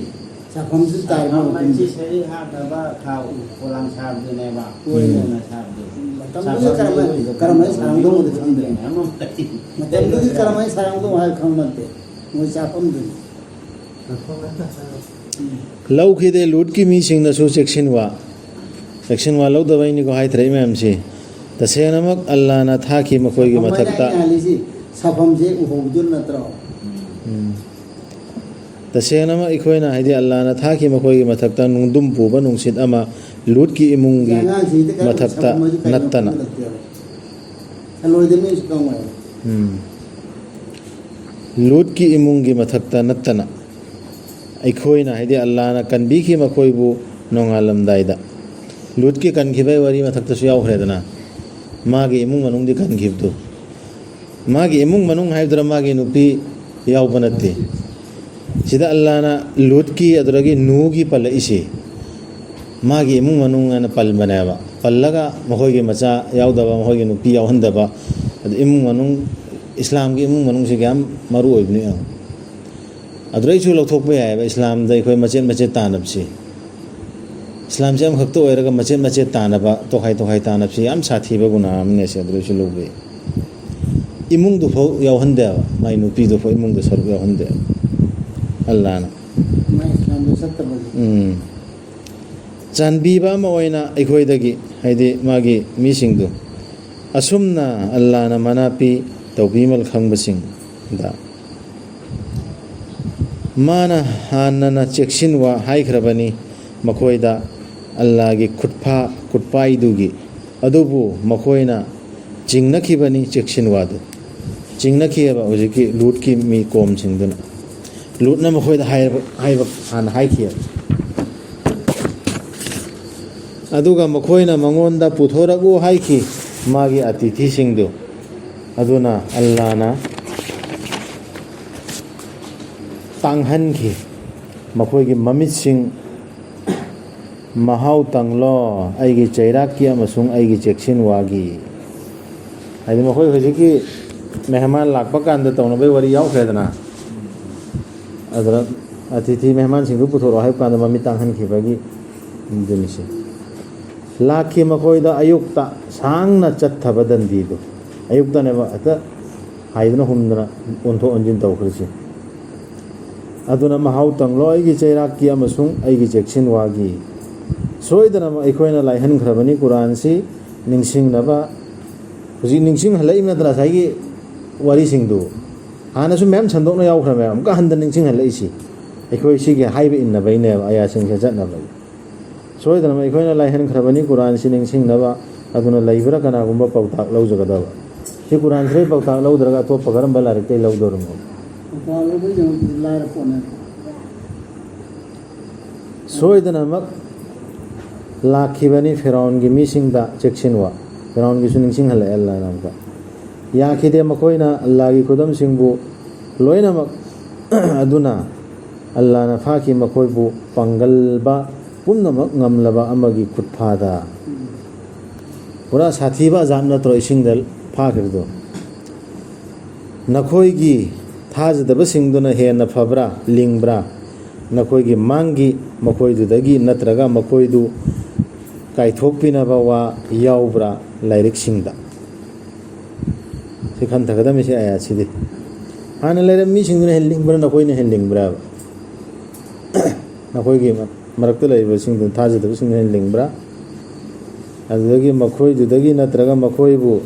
ꯁꯥꯐꯝꯁꯤ ꯇꯥꯏ, ꯁꯥꯐꯝ ꯃꯐꯝꯁꯤ꯫ ꯑꯁꯤ ꯁꯔꯤ ꯍꯥꯞꯅꯕ ꯊꯥꯎ ꯄꯣꯂꯥꯡ ꯁꯥꯕꯗꯨꯅꯦꯕ꯫ ꯍꯣꯏ꯫ ꯄꯣꯂꯥꯡ ꯁꯥꯕꯗꯨ꯫ ꯃꯇꯝꯗꯨꯗ ꯁꯥꯐꯝ ꯀꯔꯝꯍꯥꯏ, ꯑꯣꯏꯕ ꯀꯔꯝꯍꯥꯏ ꯁꯥꯔꯝꯗꯧꯅꯣꯗꯤ ꯈꯪꯗ꯭ꯔꯦ꯫ ꯑꯃ ꯃꯇꯝꯗꯨꯗꯤ ꯀꯔꯝꯍꯥꯏ ꯁꯥꯔꯝꯗꯧꯅꯣ ꯍꯥꯏꯕ ꯈꯪꯕ ꯅꯠꯇꯦ꯫ ꯃꯣꯏ ꯆꯥꯐꯝꯗꯨꯅꯤ꯫ ꯂꯧꯈꯤꯗꯦ꯫ ꯂꯨꯠꯀꯤ ꯃꯤꯁꯤꯡꯅꯁꯨ ꯆꯦꯛꯁꯤꯟꯋꯥ, ꯆꯦꯛꯁꯤꯟꯋꯥ ꯂꯧꯗꯕꯩꯅꯤꯀꯣ ꯍꯥꯏꯊꯔꯛꯏ ꯃꯌꯥꯝꯁꯤ꯫ ꯇꯁꯦꯡꯅꯃꯛ ꯑꯜꯂꯥꯅ ꯊꯥꯈꯤ ꯃꯈꯣꯏꯒꯤ ꯁꯥꯐꯝ ꯍꯥꯏꯅ ꯃꯊꯛꯇ꯫ ꯑꯩꯅ ꯍꯥꯏꯔꯤꯁꯤ ꯁꯥꯐꯝꯁꯦ ꯎꯍꯧꯕꯗꯨ ꯅꯠꯇ꯭ꯔꯣ? ꯎꯝ꯫ ꯇꯁꯦꯡꯅꯃꯛ ꯑꯩꯈꯣꯏꯅ, ꯍꯥꯏꯗꯤ ꯑꯜꯂꯥꯅ ꯊꯥꯈꯤ ꯃꯈꯣꯏꯒꯤ ꯃꯊꯛꯇ ꯅꯨꯡꯗꯨꯝ ꯄꯨꯕ ꯅꯨꯡꯁꯤꯠ ꯑꯃ ꯂꯨꯠꯀꯤ ꯏꯃꯨꯡꯒꯤ ꯑꯉꯥꯡꯁꯤꯡꯗꯤ ꯀꯔꯝ ꯃꯊꯛꯇ ꯁꯥꯐꯝ ꯍꯥꯏꯗꯤ ꯀꯔꯤꯅꯣ ꯅꯠꯇꯅ꯫ ꯈꯪꯕ ꯅꯠꯇꯦꯕ꯫ ꯁꯜꯂꯣꯏꯗ ꯃꯤꯁꯨ ꯈꯪꯉꯣꯏ꯫ ꯎꯝ꯫ ꯂꯨꯠꯀꯤ ꯏꯃꯨꯡꯒꯤ ꯃꯊꯛꯇ ꯅꯠꯇꯅ ꯑꯩꯈꯣꯏꯅ, ꯍꯥꯏꯗꯤ ꯑꯜꯂꯥꯅ ꯀꯟꯕꯤꯈꯤ ꯃꯈꯣꯏꯕꯨ ꯅꯣꯡꯉꯥꯜꯂꯝꯗꯥꯏꯗ꯫ ꯂꯨꯠꯀꯤ ꯀꯟꯈꯤꯕꯒꯤ ꯋꯥꯔꯤ ꯃꯊꯛꯇꯁꯨ ꯌꯥꯎꯈ꯭ꯔꯦꯗꯅ, ꯃꯥꯒꯤ ꯏꯃꯨꯡ ꯃꯅꯨꯡꯗꯤ ꯀꯟꯈꯤꯕꯗꯨ꯫ ꯃꯥꯒꯤ ꯏꯃꯨꯡ ꯃꯅꯨꯡ ꯍꯥꯏꯕꯗꯨꯅ ꯃꯥꯒꯤ ꯅꯨꯄꯤ ꯌꯥꯎꯕ ꯅꯠꯇꯦ꯫ ꯁꯤꯗ ꯑꯜꯂꯥꯅ ꯂꯨꯠꯀꯤ ꯑꯗꯨꯗꯒꯤ ꯅꯨꯍꯒꯤ ꯄꯜꯂꯛꯏꯁꯤ ꯃꯥꯒꯤ ꯏꯃꯨꯡ ꯃꯅꯨꯡ ꯍꯥꯏꯅ ꯄꯟꯕꯅꯦꯕ꯫ ꯄꯜꯂꯒ ꯃꯈꯣꯏꯒꯤ ꯃꯆꯥ ꯌꯥꯎꯗꯕ, ꯃꯈꯣꯏꯒꯤ ꯅꯨꯄꯤ ꯌꯥꯎꯍꯟꯗꯕ, ꯑꯗꯨ ꯏꯃꯨꯡ ꯃꯅꯨꯡ, ꯏꯁꯂꯥꯝꯒꯤ ꯏꯃꯨꯡ ꯃꯅꯨꯡꯁꯤ ꯀꯌꯥꯝ ꯃꯔꯨ ꯑꯣꯏꯕꯅꯣ ꯌꯦꯡꯉꯨ꯫ ꯑꯗꯨꯗꯩꯁꯨ ꯂꯧꯊꯣꯛꯄ ꯌꯥꯏꯑꯕ ꯏꯁꯂꯥꯝꯗ ꯑꯩꯈꯣꯏ ꯃꯆꯦꯠ ꯃꯆꯦꯠ ꯇꯥꯟꯅꯕꯁꯤ꯫ ꯏꯁꯂꯥꯝꯁꯦ ꯑꯃꯈꯛꯇ ꯑꯣꯏꯔꯒ ꯃꯆꯦꯠ ꯃꯆꯦꯠ ꯇꯥꯟꯅꯕ, ꯇꯣꯈꯥꯏ ꯇꯣꯈꯥꯏ ꯇꯥꯟꯅꯕꯁꯤ ꯌꯥꯝ ꯁꯥꯊꯤꯕ ꯒꯨꯅꯥ ꯑꯃꯅꯤ꯫ ꯑꯁꯤ ꯑꯗꯨꯗꯩꯁꯨ ꯂꯧꯕ ꯌꯥꯏ꯫ ꯏꯃꯨꯡꯗꯨꯐꯥꯎ ꯌꯥꯎꯍꯟꯗꯦꯕ, ꯃꯥꯏ ꯅꯨꯄꯤꯗꯨꯐꯥꯎ ꯏꯃꯨꯡꯗ ꯁꯔꯨꯛ ꯌꯥꯎꯍꯟꯗꯦꯕ ꯑꯜꯂꯥꯅ꯫ ꯃꯥꯏ ꯏꯁꯂꯥꯝꯗ ꯆꯠꯇꯕꯒꯤ꯫ ꯎꯝ꯫ ꯆꯥꯟꯕꯤꯕ ꯑꯃ ꯑꯣꯏꯅ ꯑꯩꯈꯣꯏꯗꯒꯤ, ꯍꯥꯏꯗꯤ ꯃꯥꯒꯤ ꯃꯤꯁꯤꯡꯗꯨ, ꯑꯁꯨꯝꯅ ꯑꯜꯂꯥꯅ ꯃꯅꯥꯄꯤ ꯇꯧꯕꯤꯃꯜ ꯈꯪꯕꯁꯤꯡꯗ ꯃꯥꯅ ꯍꯥꯟꯅꯅ ꯆꯦꯛꯁꯤꯟꯋꯥ ꯍꯥꯏꯈ꯭ꯔꯕꯅꯤ ꯃꯈꯣꯏꯗ ꯑꯜꯂꯥꯒꯤ ꯈꯨꯠꯐꯥ, ꯈꯨꯠꯄꯥꯏꯗꯨꯒꯤ, ꯑꯗꯨꯕꯨ ꯃꯈꯣꯏꯅ ꯆꯤꯡꯅꯈꯤꯕꯅꯤ ꯆꯦꯛꯁꯤꯟꯋꯥꯗꯨ꯫ ꯆꯤꯡꯅꯈꯤꯑꯕ ꯍꯧꯖꯤꯛꯀꯤ ꯂꯨꯠꯀꯤ ꯃꯤ ꯀꯣꯝꯁꯤꯡꯗꯨꯅ꯫ ꯂꯨꯠꯅ ꯃꯈꯣꯏꯗ ꯍꯥꯏꯕ, ꯍꯥꯏꯕ ꯍꯥꯟꯅ ꯍꯥꯏꯈꯤꯑꯕ꯫ ꯑꯗꯨꯒ ꯃꯈꯣꯏꯅ ꯃꯉꯣꯟꯗ ꯄꯨꯊꯣꯔꯛꯎ ꯍꯥꯏꯈꯤ ꯃꯥꯒꯤ ꯑꯇꯤꯊꯤꯁꯤꯡꯗꯨ꯫ ꯑꯗꯨꯅ ꯑꯜꯂꯥꯅ ꯇꯥꯡꯍꯟꯈꯤ ꯃꯈꯣꯏꯒꯤ ꯃꯃꯤꯠꯁꯤꯡ꯫ ꯃꯍꯥꯎ ꯇꯪꯂꯣ ꯑꯩꯒꯤ ꯆꯩꯔꯥꯛꯀꯤ ꯑꯃꯁꯨꯡ ꯑꯩꯒꯤ ꯆꯦꯛꯁꯤꯟꯋꯥꯒꯤ꯫ ꯍꯥꯏꯗꯤ ꯃꯈꯣꯏ ꯍꯧꯖꯤꯛꯀꯤ ꯃꯦꯍꯃꯥꯟ ꯂꯥꯛꯄ ꯀꯥꯟꯗ ꯇꯧꯅꯕꯒꯤ ꯋꯥꯔꯤ ꯌꯥꯎꯈ꯭ꯔꯦꯗꯅ꯫ ꯑꯗꯨꯅ ꯑꯇꯤꯊꯤ ꯃꯦꯍꯃꯥꯟꯁꯤꯡꯗꯨ ꯄꯨꯊꯣꯔꯛꯑꯣ ꯍꯥꯏꯕ ꯀꯥꯟꯗ ꯃꯃꯤꯠ ꯇꯥꯡꯍꯟꯈꯤꯕꯒꯤ ꯑꯗꯨꯅꯤꯁꯦ꯫ ꯂꯥꯛꯈꯤ ꯃꯈꯣꯏꯗ ꯑꯌꯨꯛꯇ ꯁꯥꯡꯅ ꯆꯠꯊꯕ ꯗꯟꯗꯤꯗꯨ꯫ ꯑꯌꯨꯛꯇꯅꯦꯕ ꯍꯦꯛꯇ ꯍꯥꯏꯗꯅ ꯍꯨꯝꯗꯅ ꯑꯣꯟꯊꯣꯛ ꯑꯣꯟꯁꯤꯟ ꯇꯧꯈ꯭ꯔꯤꯁꯦ꯫ ꯑꯗꯨꯅ ꯃꯍꯥꯎ ꯇꯪꯂꯣ ꯑꯩꯒꯤ ꯆꯩꯔꯥꯛꯀꯤ ꯑꯃꯁꯨꯡ ꯑꯩꯒꯤ ꯆꯦꯛꯁꯤꯟ ꯋꯥꯒꯤ꯫ ꯁꯣꯏꯗꯅꯃꯛ ꯑꯩꯈꯣꯏꯅ ꯂꯥꯏꯍꯟꯈ꯭ꯔꯕꯅꯤ ꯀꯨꯔꯥꯟꯁꯤ ꯅꯤꯡꯁꯤꯡꯅꯕ꯫ ꯍꯧꯖꯤꯛ ꯅꯤꯡꯁꯤꯡꯍꯜꯂꯛꯏꯕ ꯅꯠꯇ꯭ꯔꯥ ꯉꯁꯥꯏꯒꯤ ꯋꯥꯔꯤꯁꯤꯡꯗꯨ? ꯍꯥꯟꯅꯁꯨ ꯃꯌꯥꯝ ꯁꯟꯗꯣꯛꯅ ꯌꯥꯎꯈ꯭ꯔꯃꯦ, ꯑꯃꯨꯛꯀ ꯍꯟꯗ ꯅꯤꯡꯁꯤꯡꯍꯜꯂꯛꯏꯁꯤ꯫ ꯑꯩꯈꯣꯏ ꯁꯤꯒꯤ ꯍꯥꯏꯕ ꯏꯟꯅꯕꯩꯅꯦꯕ, ꯑꯌꯥꯁꯤꯡꯁꯦ ꯆꯠꯅꯕꯒꯤ꯫ ꯁꯣꯏꯗꯅꯃꯛ ꯑꯩꯈꯣꯏꯅ ꯂꯥꯏꯍꯟꯈ꯭ꯔꯕꯅꯤ ꯀꯨꯔꯥꯟꯁꯤ ꯅꯤꯡꯁꯤꯡꯅꯕ꯫ ꯑꯗꯨꯅ ꯂꯩꯕ꯭ꯔꯥ ꯀꯅꯥꯒꯨꯝꯕ ꯄꯥꯎꯇꯥꯛ ꯂꯧꯖꯒꯗꯕ? ꯁꯤ ꯀꯨꯔꯥꯟꯁꯤꯗꯩ ꯄꯥꯎꯇꯥꯛ ꯂꯧꯗ꯭ꯔꯒ ꯑꯇꯣꯞꯄ ꯀꯔꯝꯕ ꯂꯥꯏꯔꯤꯛꯇꯩ ꯂꯧꯗꯣꯔꯤꯃꯣ? ꯄꯥꯎꯇꯥꯛ ꯂꯧꯕꯒꯤꯗꯃꯛꯇꯗꯤ ꯂꯥꯏꯔ ꯄꯣꯠꯅꯦ꯫ ꯁꯣꯏꯗꯅꯃꯛ ꯂꯥꯛꯈꯤꯕꯅꯤ ꯐꯤꯔꯥꯎꯟꯒꯤ ꯃꯤꯁꯤꯡꯗ ꯆꯦꯛꯁꯤꯟꯋꯥ꯫ ꯐꯤꯔꯥꯎꯟꯒꯤꯁꯨ ꯅꯤꯡꯁꯤꯡꯍꯜꯂꯛꯑꯦ ꯑꯜꯂꯥꯍꯅ ꯑꯃꯨꯛꯀ꯫ ꯌꯥꯈꯤꯗꯦ ꯃꯈꯣꯏꯅ ꯑꯜꯂꯥꯍꯒꯤ ꯈꯨꯗꯝꯁꯤꯡꯕꯨ ꯂꯣꯏꯅꯃꯛ꯫ ꯑꯗꯨꯅ ꯑꯜꯂꯥꯍꯅ ꯐꯥꯈꯤ ꯃꯈꯣꯏꯕꯨ ꯄꯥꯡꯒꯜꯕ ꯄꯨꯝꯅꯃꯛ ꯉꯝꯂꯕ ꯑꯃꯒꯤ ꯈꯨꯠꯐꯥꯗ꯫ ꯄꯨꯔꯥ ꯁꯥꯊꯤꯕ ꯑꯖꯥꯕ ꯅꯠꯇ꯭ꯔꯣ ꯏꯁꯤꯡꯗ ꯐꯥꯈ꯭ꯔꯤꯗꯣ? ꯅꯈꯣꯏꯒꯤ ꯊꯥꯖꯗꯕꯁꯤꯡꯗꯨꯅ ꯍꯦꯟꯅ ꯐꯕ꯭ꯔꯥ, ꯂꯤꯡꯕ꯭ꯔꯥ? ꯅꯈꯣꯏꯒꯤ ꯃꯥꯡꯒꯤ ꯃꯈꯣꯏꯗꯨꯗꯒꯤ ꯅꯠꯇ꯭ꯔꯒ ꯃꯈꯣꯏꯗꯨ ꯀꯥꯏꯊꯣꯛꯄꯤꯅꯕ ꯋꯥ ꯌꯥꯎꯕ꯭ꯔꯥ ꯂꯥꯏꯔꯤꯛꯁꯤꯡꯗ? ꯁꯤ ꯈꯟꯊꯒꯗꯕꯅꯤ, ꯁꯤ ꯑꯌꯥꯠꯁꯤꯗꯤ꯫ ꯍꯥꯟꯅ ꯂꯩꯔꯝꯕ ꯃꯤꯁꯤꯡꯗꯨꯅ ꯍꯦꯟꯅ ꯂꯤꯡꯕ꯭ꯔꯥ, ꯅꯈꯣꯏꯅ ꯍꯦꯟꯅ ꯂꯤꯡꯕ꯭ꯔꯥꯕ? ꯅꯈꯣꯏꯒꯤ ꯃꯔꯛꯇ ꯂꯩꯔꯤꯕꯁꯤꯡꯗꯨ ꯊꯥꯖꯗꯕꯁꯤꯡꯗꯨꯅ ꯍꯦꯟꯅ ꯂꯤꯡꯕ꯭ꯔꯥ? ꯑꯗꯨꯗꯒꯤ ꯃꯈꯣꯏꯗꯨꯗꯒꯤ ꯅꯠꯇ꯭ꯔꯒ ꯃꯈꯣꯏꯕꯨ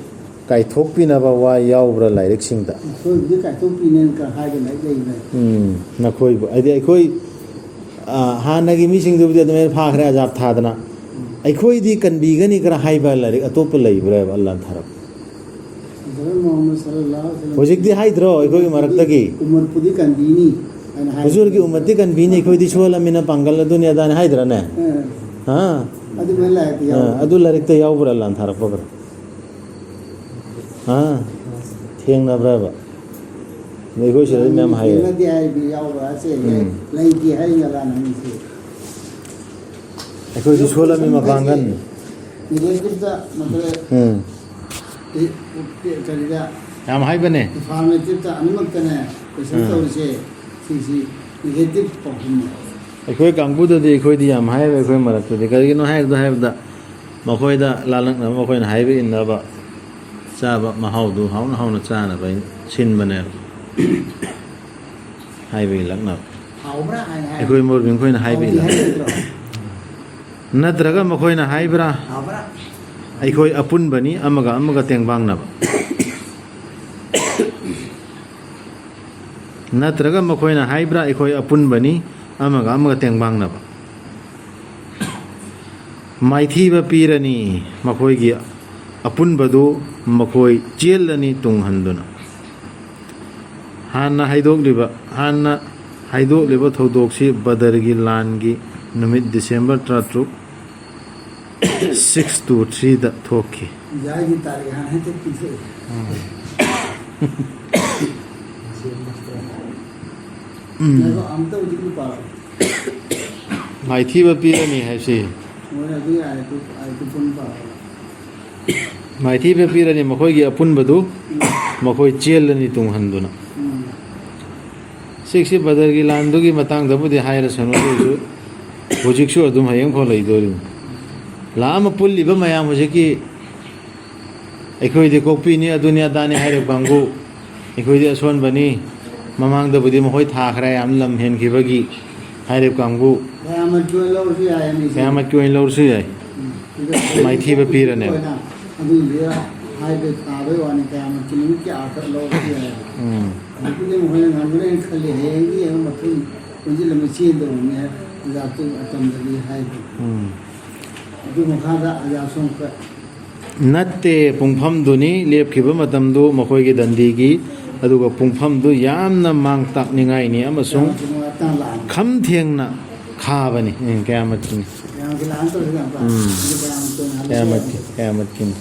ꯀꯥꯏꯊꯣꯛꯄꯤꯅꯕ ꯋꯥ ꯌꯥꯎꯕ꯭ꯔꯥ ꯂꯥꯏꯔꯤꯛꯁꯤꯡꯗ? ꯃꯈꯣꯏꯕꯨꯗꯤ ꯀꯥꯏꯊꯣꯛꯄꯤꯅꯦꯅ ꯈꯔ ꯍꯥꯏꯗꯅ ꯑꯩ ꯂꯩꯕꯅꯦ꯫ ꯎꯝ, ꯅꯈꯣꯏꯕꯨ꯫ ꯍꯥꯏꯗꯤ ꯑꯩꯈꯣꯏ, ꯑ, ꯍꯥꯟꯅꯒꯤ ꯃꯤꯁꯤꯡꯗꯨꯕꯨꯗꯤ ꯑꯗꯨꯃꯥꯏꯅ ꯐꯥꯈ꯭ꯔꯦ ꯑꯖꯥꯕ ꯊꯥꯗꯅ꯫ ꯑꯩꯈꯣꯏꯗꯤ ꯀꯟꯕꯤꯒꯅꯤ ꯈꯔ ꯍꯥꯏꯕ ꯂꯥꯏꯔꯤꯛ ꯑꯇꯣꯞꯄ ꯂꯩꯕ꯭ꯔꯥꯕ ꯑꯜꯂꯥꯍꯅ ꯊꯥꯔꯛꯄ? ꯍꯧꯖꯤꯛꯇꯤ ꯍꯥꯏꯗ꯭ꯔꯣ ꯑꯩꯈꯣꯏꯒꯤ ꯃꯔꯛꯇꯒꯤ? ꯎꯃꯠꯄꯨꯗꯤ ꯀꯟꯕꯤꯅꯤ ꯍꯥꯏꯅ ꯍꯥꯏ꯫ ꯍꯨꯖꯨꯔꯒꯤ ꯎꯃꯠꯇꯤ ꯀꯟꯕꯤꯅꯤ, ꯑꯩꯈꯣꯏꯗꯤ ꯁꯣꯜꯂꯝꯃꯤꯅ ꯄꯥꯡꯒꯜ ꯑꯗꯨꯅꯤ ꯑꯗꯥꯅꯤ ꯍꯥꯏꯗ꯭ꯔꯅꯦ? ꯑ, ꯍꯥ? ꯑꯗꯨꯃꯥꯏꯅ ꯂꯥꯏꯔꯤꯛꯇ ꯑ, ꯌꯥꯎꯕꯅꯦ꯫ ꯑꯗꯨ ꯂꯥꯏꯔꯤꯛꯇ ꯌꯥꯎꯕ꯭ꯔꯥ ꯑꯜꯂꯥꯍꯅ ꯊꯥꯔꯛꯄꯒ? ꯍꯥ? ꯊꯦꯡꯅꯕ꯭ꯔꯕ? ꯑꯗ ꯑꯩꯈꯣꯏ ꯁꯤꯗꯗꯤ ꯃꯌꯥꯝ ꯍꯥꯏꯌꯦ꯫ ꯊꯦꯡꯅꯗꯦ ꯍꯥꯏꯕꯗꯤ ꯌꯥꯎꯕ꯭ꯔꯥ? ꯆꯦ, ꯎꯝ꯫ ꯂꯩꯇꯦ ꯍꯥꯏꯔꯤꯕ ꯑꯜꯂꯥꯍꯅ ꯍꯥꯏꯁꯦ꯫ ꯑꯩꯈꯣꯏꯗꯤ ꯁꯣꯜꯂꯝꯃꯤ ꯃꯄꯥꯡꯒꯜ꯫ ꯅꯦꯒꯦꯇꯤꯞꯇ ꯅꯠꯇ꯭ꯔꯒ ꯎꯝ꯫ ꯀꯔꯤꯗ ꯌꯥꯝ ꯍꯥꯏꯕꯅꯦ꯫ ꯑꯦꯐꯥꯔꯃꯦꯇꯤꯞꯇ ꯑꯅꯤꯃꯛꯇꯅꯦ ꯀꯣꯏꯁꯟ ꯎꯝ꯫ ꯇꯧꯔꯤꯁꯦ꯫ ꯁꯤꯁꯤ Negative ꯄꯥꯎꯈꯨꯝꯅꯦ꯫ ꯑꯩꯈꯣꯏ ꯀꯥꯡꯕꯨꯗꯗꯤ ꯑꯩꯈꯣꯏꯗꯤ ꯌꯥꯝ ꯍꯥꯏꯌꯦꯕ, ꯑꯩꯈꯣꯏ ꯃꯔꯛꯇꯗꯤ꯫ ꯀꯔꯤꯒꯤꯅꯣ ꯍꯥꯏꯕꯗꯣ, ꯍꯥꯏꯕꯗ ꯃꯈꯣꯏꯗ ꯂꯥꯜꯂꯛꯅꯕ, ꯃꯈꯣꯏꯅ ꯍꯥꯏꯕ ꯏꯟꯅꯕ, ꯆꯥꯕ ꯃꯍꯥꯎꯗꯨ ꯍꯥꯎꯅ ꯍꯥꯎꯅ ꯆꯥꯅꯕ ꯑꯩꯅ ꯁꯤꯟꯕꯅꯦꯕ꯫ ꯍꯥꯏꯕ ꯏꯜꯂꯛꯅꯕ꯫ ꯍꯥꯎꯕ꯭ꯔꯥ ꯍꯥꯏꯅ ꯍꯥꯏ꯫ ꯑꯩꯈꯣꯏ ꯃꯣꯔꯕꯤꯡ ꯈꯣꯏꯅ ꯍꯥꯏꯕ ꯍꯥꯎꯗꯤ ꯏꯜꯂꯛꯅꯕ꯫ ꯍꯥꯏꯔꯣꯏꯗ꯭ꯔꯣ? ꯅꯠꯇ꯭ꯔꯒ ꯃꯈꯣꯏꯅ ꯍꯥꯏꯕ꯭ꯔꯥ? ꯍꯥꯎꯕ꯭ꯔꯥ? ꯑꯩꯈꯣꯏ ꯑꯄꯨꯟꯕꯅꯤ, ꯑꯃꯒ ꯑꯃꯒ ꯇꯦꯡꯕꯥꯡꯅꯕ꯫ ꯅꯠꯇ꯭ꯔꯒ ꯃꯈꯣꯏꯅ ꯍꯥꯏꯕ꯭ꯔꯥ, ꯑꯩꯈꯣꯏ ꯑꯄꯨꯟꯕꯅꯤ, ꯑꯃꯒ ꯑꯃꯒ ꯇꯦꯡꯕꯥꯡꯅꯕ꯫ ꯃꯥꯏꯊꯤꯕ ꯄꯤꯔꯅꯤ, ꯃꯈꯣꯏꯒꯤ ꯑꯄꯨꯟꯕꯗꯨ ꯃꯈꯣꯏ ꯆꯦꯜꯂꯅꯤ ꯇꯨꯡ ꯍꯟꯗꯨꯅ꯫ ꯍꯥꯟꯅ ꯍꯥꯏꯗꯣꯛꯂꯤꯕ, ꯍꯥꯟꯅ ꯍꯥꯏꯗꯣꯛꯂꯤꯕ ꯊꯧꯗꯣꯛꯁꯤ ꯕꯗꯔꯒꯤ ꯂꯥꯟꯒꯤ ꯅꯨꯃꯤꯠ ꯗꯤꯁꯦꯝꯕꯔ ꯇꯔꯥꯇꯔꯨꯛ, six two three ꯗ ꯊꯣꯛꯈꯤ꯫ ꯌꯥꯏꯒꯤ ꯇꯥꯔꯤꯛ ꯍꯥꯟꯅ ꯍꯦꯛꯇ ꯄꯤꯊꯣꯛꯏ꯫ ꯎꯝ꯫ ꯉꯥꯏꯈꯣ, ꯑꯝꯇ ꯍꯧꯖꯤꯛ ꯄꯥꯔꯣ꯫ ꯃꯥꯏꯊꯤꯕ ꯄꯤꯔꯅꯤ ꯍꯥꯏꯁꯤ꯫ ꯍꯣꯏ, ꯑꯗꯨ ꯌꯥꯔꯦ, ꯑꯗꯨ, ꯑꯗꯨ ꯄꯨꯟꯅ ꯄꯥꯔꯣ꯫ ꯃꯥꯏꯊꯤꯕ ꯄꯤꯔꯅꯤ, ꯃꯈꯣꯏꯒꯤ ꯑꯄꯨꯟꯕꯗꯨ ꯎꯝ꯫ ꯃꯈꯣꯏ ꯆꯦꯜꯂꯅꯤ ꯇꯨꯡꯍꯟꯗꯨꯅ꯫ ꯎꯝ꯫ ꯁꯤꯛꯁꯤ ꯕꯗꯔꯒꯤ ꯂꯥꯟꯗꯨꯒꯤ ꯃꯇꯥꯡꯗꯕꯨꯗꯤ ꯍꯥꯏꯔꯁꯅꯨ, ꯑꯗꯨ ꯑꯣꯏꯔꯁꯨ ꯍꯧꯖꯤꯛꯁꯨ ꯑꯗꯨꯝ ꯍꯌꯦꯡꯐꯥꯎ ꯂꯩꯗꯣꯔꯤꯅꯤ꯫ ꯂꯥꯛꯑꯝꯃ ꯄꯨꯜꯂꯤꯕ ꯃꯌꯥꯝ ꯍꯧꯖꯤꯛꯀꯤ ꯑꯩꯈꯣꯏꯗꯤ ꯀꯣꯛꯄꯤꯅꯤ, ꯑꯗꯨꯅꯤ ꯑꯗꯥꯅꯤ ꯍꯥꯏꯔꯤꯕ ꯀꯥꯡꯕꯨ, ꯑꯩꯈꯣꯏꯗꯤ ꯑꯁꯣꯟꯕꯅꯤ, ꯃꯃꯥꯡꯗꯕꯨꯗꯤ ꯃꯈꯣꯏ ꯊꯥꯈ꯭ꯔꯦ, ꯌꯥꯝ ꯂꯝ ꯍꯦꯟꯈꯤꯕꯒꯤ ꯍꯥꯏꯔꯤꯕ ꯀꯥꯡꯕꯨ꯫ ꯀꯌꯥꯃꯠꯀꯤ ꯑꯣꯏꯅ ꯂꯧꯔꯁꯨ ꯌꯥꯏ ꯍꯥꯏꯅꯤ ꯁꯤ꯫ ꯀꯌꯥꯃꯠꯀꯤ ꯑꯣꯏꯅ ꯂꯧꯔꯁꯨ ꯌꯥꯏ꯫ ꯎꯝ꯫ ꯃꯥꯏꯊꯤꯕ ꯄꯤꯔꯅꯦꯕ꯫ ꯑꯗꯨꯒꯤꯗꯤ ꯍꯥꯏꯕ ꯇꯥꯕꯩ ꯋꯥꯅꯤ, ꯀꯌꯥꯃꯠꯀꯤ ꯅꯨꯃꯤꯠ ꯀꯌꯥꯈꯛ ꯂꯧꯔꯁꯨ ꯌꯥꯏ꯫ ꯎꯝ꯫ ꯍꯧꯖꯤꯛꯄꯨꯗꯤ ꯃꯈꯣꯏꯅ ꯉꯝꯒꯅꯦꯅ ꯈꯜꯂꯤ, ꯍꯌꯦꯡꯗꯤ ꯌꯦꯡꯉ ꯃꯊꯨꯟ ꯄꯨꯟꯁꯤꯜꯂꯝꯃ ꯆꯦꯟꯗꯧꯕꯅꯤ ꯍꯥꯏ, ꯑꯣꯖꯥ ꯑꯇꯣꯞꯄ ꯑꯇꯝꯗꯗꯤ ꯍꯥꯏꯗꯦ꯫ ꯎꯝ꯫ ꯑꯗꯨ ꯃꯈꯥꯗ ꯑꯣꯖꯥ ꯁꯣꯝꯀ ꯅꯠꯇꯦ, ꯄꯨꯡꯐꯝꯗꯨꯅꯤ ꯂꯦꯞꯈꯤꯕ ꯃꯇꯝꯗꯨ ꯃꯈꯣꯏꯒꯤ ꯗꯟꯗꯤꯒꯤ, ꯑꯗꯨꯒ ꯄꯨꯡꯐꯝꯗꯨ ꯌꯥꯝꯅ ꯃꯥꯡ ꯇꯥꯛꯅꯤꯡꯉꯥꯏꯅꯤ ꯑꯃꯁꯨꯡ ꯀꯌꯥꯃꯠꯀꯤ ꯅꯨꯃꯤꯠ ꯇꯥꯡ ꯂꯥꯛꯑꯅꯤ꯫ ꯈꯝ ꯊꯦꯡꯅ ꯈꯥꯕꯅꯤ꯫ ꯎꯝ, ꯀꯌꯥꯃꯠꯀꯤꯅꯤ꯫ ꯀꯌꯥꯃꯠꯀꯤ ꯂꯥꯛꯑꯅꯤ ꯇꯧꯔꯤꯁꯤ ꯌꯥꯝ ꯄꯥꯝꯃꯦ꯫ ꯎꯝ꯫ ꯑꯗꯨ ꯀꯌꯥꯃꯠꯀꯤ ꯑꯣꯏꯅ ꯍꯜꯂꯁꯨ ꯀꯌꯥꯃꯠꯀꯤ, ꯌꯥꯏ꯫ ꯀꯌꯥꯃꯠꯀꯤꯅꯤ꯫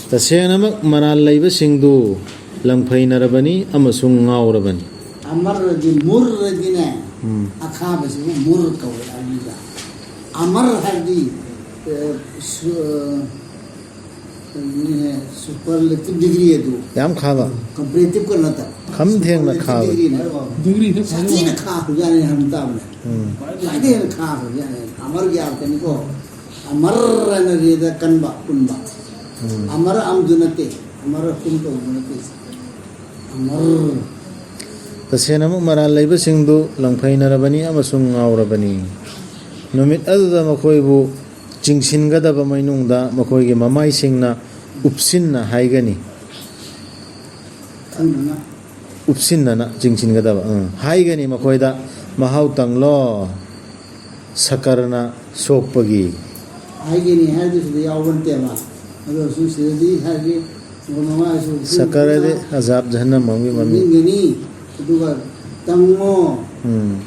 ꯇꯁꯦꯡꯅꯃꯛ ꯃꯔꯥꯜ ꯂꯩꯕꯁꯤꯡꯗꯨ ꯂꯪꯐꯩꯅꯔꯕꯅꯤ ꯑꯃꯁꯨꯡ ꯉꯥꯎꯔꯕꯅꯤ꯫ ꯑꯃꯔꯗꯤ, ꯃꯨꯔꯗꯤꯅꯦ, ꯎꯝ꯫ ꯑꯈꯥꯕꯁꯤꯕꯨ ꯃꯨꯔ ꯀꯧꯋꯦ ꯑꯔꯕꯤꯗ꯫ ꯑꯃꯔ ꯍꯥꯏꯕꯗꯤ, ꯑ, ꯁꯨ-, ꯑ, ꯀꯩꯅꯣꯅꯦ, superlative degree ꯑꯗꯨ꯫ ꯌꯥꯝ ꯈꯥꯕ꯫ Comparative ꯀ ꯅꯠꯇꯕ꯫ ꯈꯝ ꯊꯦꯡꯅ superlative ꯈꯥꯕ꯫ Degree ꯅꯦ꯫ Degree ꯗ ꯁꯥꯊꯤꯅ ꯈꯥꯕ ꯖꯥꯠꯅꯤ ꯍꯥꯏꯕ ꯇꯥꯕꯅꯦ꯫ ꯎꯝ꯫ ꯈ꯭ꯋꯥꯏꯗꯒꯤ ꯍꯦꯟꯅ ꯈꯥꯕ ꯖꯥꯠꯅꯤ꯫ ꯑꯃꯔꯒꯤ ꯑꯥꯔꯊꯅꯤꯀꯣ꯫ ꯑꯃꯔ ꯍꯥꯏꯅ ꯔꯦꯗ ꯀꯟꯕ, ꯀꯨꯟꯕ꯫ ꯎꯝ꯫ ꯑꯃꯔ ꯑꯃꯗꯨ ꯅꯠꯇꯦ꯫ ꯑꯃꯔ ꯀꯨꯟ ꯇꯧꯕꯗꯨ ꯅꯠꯇꯦ꯫ ꯑꯃꯔ꯫ ꯇꯁꯦꯡꯅꯃꯛ ꯃꯔꯥꯜ ꯂꯩꯕꯁꯤꯡꯗꯨ ꯂꯪꯐꯩꯅꯔꯕꯅꯤ ꯑꯃꯁꯨꯡ ꯉꯥꯎꯔꯕꯅꯤ꯫ ꯅꯨꯃꯤꯠ ꯑꯗꯨꯗ ꯃꯈꯣꯏꯕꯨ ꯆꯤꯡꯁꯤꯟꯒꯗꯕ ꯃꯩꯅꯨꯡꯗ ꯃꯈꯣꯏꯒꯤ ꯃꯃꯥꯏꯁꯤꯡꯅ ꯎꯞꯁꯤꯟꯅ ꯍꯥꯏꯒꯅꯤ꯫ ꯈꯪꯗꯅ꯫ ꯎꯞꯁꯤꯟꯅꯅ ꯆꯤꯡꯁꯤꯟꯒꯗꯕ꯫ ꯎꯝ꯫ ꯍꯥꯏꯒꯅꯤ ꯃꯈꯣꯏꯗ, "ꯃꯍꯥꯎ ꯇꯪꯂꯣ ꯁꯀꯔꯅ ꯁꯣꯛꯄꯒꯤ"꯫ ꯍꯥꯏꯒꯅꯤ ꯍꯥꯏꯗꯨ ꯁꯤꯗ ꯌꯥꯎꯕ ꯅꯠꯇꯦꯕ꯫ ꯑꯗꯨ ꯑꯣꯏꯔꯁꯨ ꯁꯤꯗꯗꯤ ꯍꯥꯏꯗꯤ ꯃꯃꯥꯏꯁꯨ ꯁꯀꯔꯗꯤ ꯑꯖꯥꯕ ꯖꯍꯟꯅꯝ ꯑꯃꯒꯤ ꯃꯃꯤ꯫ ꯎꯞꯁꯤꯟꯒꯅꯤ꯫ ꯑꯗꯨꯒ ꯇꯪꯉꯣ꯫ ꯎꯝ꯫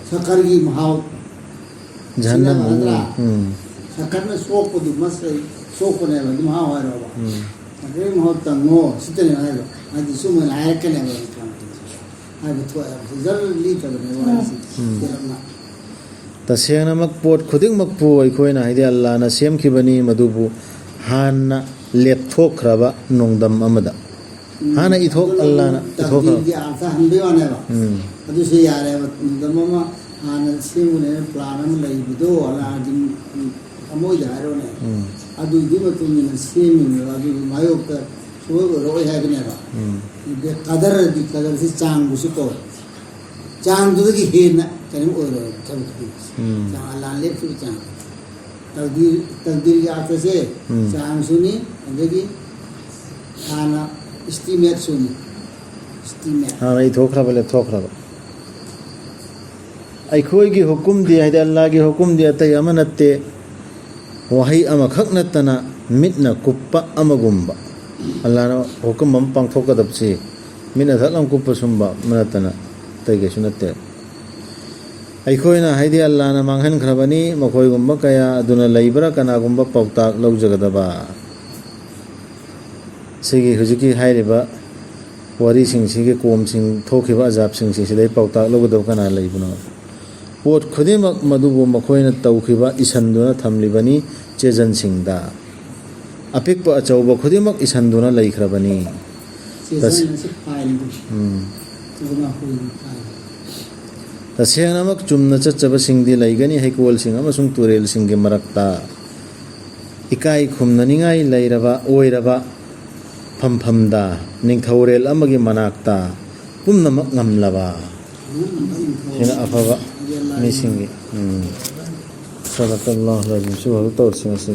ꯁꯀꯔꯒꯤ ꯃꯍꯥꯎ꯫ ꯖꯍꯟꯅꯝ ꯁꯤꯅꯦꯕ ꯅꯠꯇ꯭ꯔꯥ? ꯎꯝ꯫ ꯁꯀꯔꯅ ꯁꯣꯛꯄꯗꯨ ꯃꯁ-, ꯁꯣꯛꯄꯅꯦꯕ, ꯑꯗꯨꯝ ꯍꯥꯎ ꯍꯥꯏꯔꯣꯕ꯫ ꯎꯝ꯫ ꯁꯀꯔꯒꯤ ꯃꯍꯥꯎ ꯇꯪꯉꯣ, ꯁꯤꯇꯅꯦꯕ ꯍꯥꯏꯗꯣ꯫ ꯍꯥꯏꯗꯤ ꯁꯨꯝ ꯑꯣꯏꯅ ꯍꯥꯏꯔꯛꯀꯅꯦꯕ꯫ ꯍꯥꯏꯕ ꯊꯣꯛꯑꯦꯕ꯫ ꯖꯔ ꯂꯤꯊꯕꯅꯦꯕ ꯋꯥꯔꯤꯁꯤ꯫ ꯎꯝ꯫ ꯇꯦꯂꯞꯅ꯫ ꯇꯁꯦꯡꯅꯃꯛ ꯄꯣꯠ ꯈꯨꯗꯤꯡꯃꯛꯄꯨ ꯑꯩꯈꯣꯏꯅ, ꯍꯥꯏꯗꯤ ꯑꯜꯂꯥꯅ ꯁꯦꯝꯈꯤꯕꯅꯤ, ꯃꯗꯨꯕꯨ ꯍꯥꯟꯅ ꯂꯦꯞꯊꯣꯛꯈ꯭ꯔꯕ ꯅꯣꯡꯗꯝ ꯑꯃꯗ꯫ ꯎꯝ꯫ ꯍꯥꯟꯅ ꯏꯊꯣꯛ-, ꯑꯗꯨꯅ ꯑꯜꯂꯥꯅ ꯏꯊꯣꯛꯈ꯭ꯔꯕ꯫ ꯇꯛꯗꯤꯔꯒꯤ ꯑꯥꯔꯊ ꯍꯟꯕꯩ ꯋꯥꯅꯦꯕ꯫ ꯎꯝ꯫ ꯑꯗꯨꯁꯨ ꯌꯥꯔꯦꯕ꯫ ꯅꯣꯡꯗꯝ ꯑꯃ ꯍꯥꯟꯅ ꯁꯦꯝꯒꯅꯦꯅ plan ꯑꯃ ꯂꯩꯕꯗꯣ, ꯑꯜꯂꯥꯒꯤ ꯊꯃꯣꯏꯗ ꯍꯥꯏꯔꯣꯅꯦ꯫ ꯎꯝ꯫ ꯑꯗꯨꯒꯤ ꯃꯇꯨꯡ ꯏꯟꯅ ꯁꯦꯝꯃꯤꯅꯦꯕ꯫ ꯑꯗꯨꯒꯤ ꯃꯥꯌꯣꯛꯇ ꯁꯨꯡꯑꯣꯏ ꯑꯣꯏꯔꯛꯑꯣꯏ ꯍꯥꯏꯕꯅꯦꯕ꯫ ꯎꯝ꯫ ꯑꯗꯩ ꯀꯗꯔꯗꯤ, ꯀꯗꯔꯁꯤ ꯆꯥꯡꯕꯁꯨ ꯀꯧꯋꯦ꯫ ꯆꯥꯡꯗꯨꯗꯒꯤ ꯍꯦꯟꯅ ꯀꯩꯅꯣ ꯑꯣꯏꯔꯣꯏ ꯊꯕꯛꯇꯨꯗꯤ꯫ ꯎꯝ꯫ ꯆꯥꯡ ꯑꯜꯂꯥꯅ ꯂꯦꯞꯈꯤꯕ ꯆꯥꯡ꯫ ꯇꯛꯗꯤꯔ, ꯇꯛꯗꯤꯔꯒꯤ ꯑꯥꯔꯊꯁꯦ ꯎꯝ꯫ ꯆꯥꯡꯁꯨꯅꯤ, ꯑꯗꯒꯤ ꯍꯥꯟꯅ estimateꯁꯨꯅꯤ꯫ Estimate꯫ ꯍꯥꯟꯅ ꯏꯊꯣꯛꯈ꯭ꯔꯕ, ꯂꯦꯞꯊꯣꯛꯈ꯭ꯔꯕ꯫ ꯑꯩꯈꯣꯏꯒꯤ ꯍꯨꯀꯨꯝꯗꯤ, ꯍꯥꯏꯗꯤ ꯑꯜꯂꯥꯒꯤ ꯍꯨꯀꯨꯝꯗꯤ ꯑꯇꯩ ꯑꯃ ꯅꯠꯇꯦ, ꯋꯥꯍꯩ ꯑꯃꯈꯛ ꯅꯠꯇꯅ ꯃꯤꯠꯅ ꯀꯨꯞꯄ ꯑꯃꯒꯨꯝꯕ꯫ ꯑꯜꯂꯥꯅ ꯍꯨꯀꯨꯝ ꯑꯃ ꯄꯥꯡꯊꯣꯛꯀꯗꯕꯁꯤ ꯃꯤꯠꯅ ꯊꯛ ꯂꯥꯎ ꯀꯨꯞꯄ ꯁꯨꯝꯕ ꯑꯃ ꯅꯠꯇꯅ ꯑꯇꯩ ꯀꯩꯁꯨ ꯅꯠꯇꯦ꯫ ꯑꯩꯈꯣꯏꯅ, ꯍꯥꯏꯗꯤ ꯑꯜꯂꯥꯅ ꯃꯥꯡꯍꯟꯈ꯭ꯔꯕꯅꯤ, ꯃꯈꯣꯏꯒꯨꯝꯕ ꯀꯌꯥ ꯑꯗꯨꯅ ꯂꯩꯕ꯭ꯔꯥ? ꯀꯅꯥꯒꯨꯝꯕ ꯄꯥꯎꯇꯥꯛ ꯂꯧꯖꯒꯗꯕ? ꯁꯤꯒꯤ ꯍꯧꯖꯤꯛꯀꯤ ꯍꯥꯏꯔꯤꯕ ꯋꯥꯔꯤꯁꯤꯡꯁꯤꯒꯤ ꯀꯣꯝꯁꯤꯡ ꯊꯣꯛꯈꯤꯕ ꯑꯖꯥꯕꯁꯤꯡꯁꯤ ꯁꯤꯗꯩ ꯄꯥꯎꯇꯥꯛ ꯂꯧꯒꯗꯕ ꯀꯅꯥ ꯂꯩꯕꯅꯣ? ꯄꯣꯠ ꯈꯨꯗꯤꯡꯃꯛ ꯃꯗꯨꯕꯨ ꯃꯈꯣꯏꯅ ꯇꯧꯈꯤꯕ ꯏꯁꯟꯗꯨꯅ ꯊꯝꯂꯤꯕꯅꯤ ꯆꯦꯖꯟꯁꯤꯡꯗ꯫ ꯑꯄꯤꯛꯄ ꯑꯆꯧꯕ ꯈꯨꯗꯤꯡꯃꯛ ꯏꯁꯟꯗꯨꯅ ꯂꯩꯈ꯭ꯔꯕꯅꯤ꯫ ꯇꯁ- ꯎꯝ꯫ ꯇꯁꯦꯡꯅꯃꯛ ꯆꯨꯝꯅ ꯆꯠꯆꯕꯁꯤꯡꯗꯤ ꯂꯩꯒꯅꯤ ꯍꯩꯀꯣꯜꯁꯤꯡ ꯑꯃꯁꯨꯡ ꯇꯨꯔꯦꯜꯁꯤꯡꯒꯤ ꯃꯔꯛꯇ꯫ ꯏꯀꯥꯏ ꯈꯨꯝꯅꯅꯤꯡꯉꯥꯏ ꯂꯩꯔꯕ ꯑꯣꯏꯔꯕ ꯐꯝꯐꯝꯗ, ꯅꯤꯡꯊꯧꯔꯦꯜ ꯑꯃꯒꯤ ꯃꯅꯥꯛꯇ, ꯄꯨꯝꯅꯃꯛ ꯉꯝꯂꯕ꯫ ꯁꯤꯅ ꯑꯐꯕ ꯃꯤꯁꯤꯡꯒꯤ꯫ ꯎꯝ꯫ ꯁꯗꯀꯜꯂꯥꯍꯨ ꯑꯜ-ꯑꯖꯤꯝ꯫ ꯁꯤ ꯐꯥꯎꯗ ꯇꯧꯔꯁꯤ ꯉꯁꯤ꯫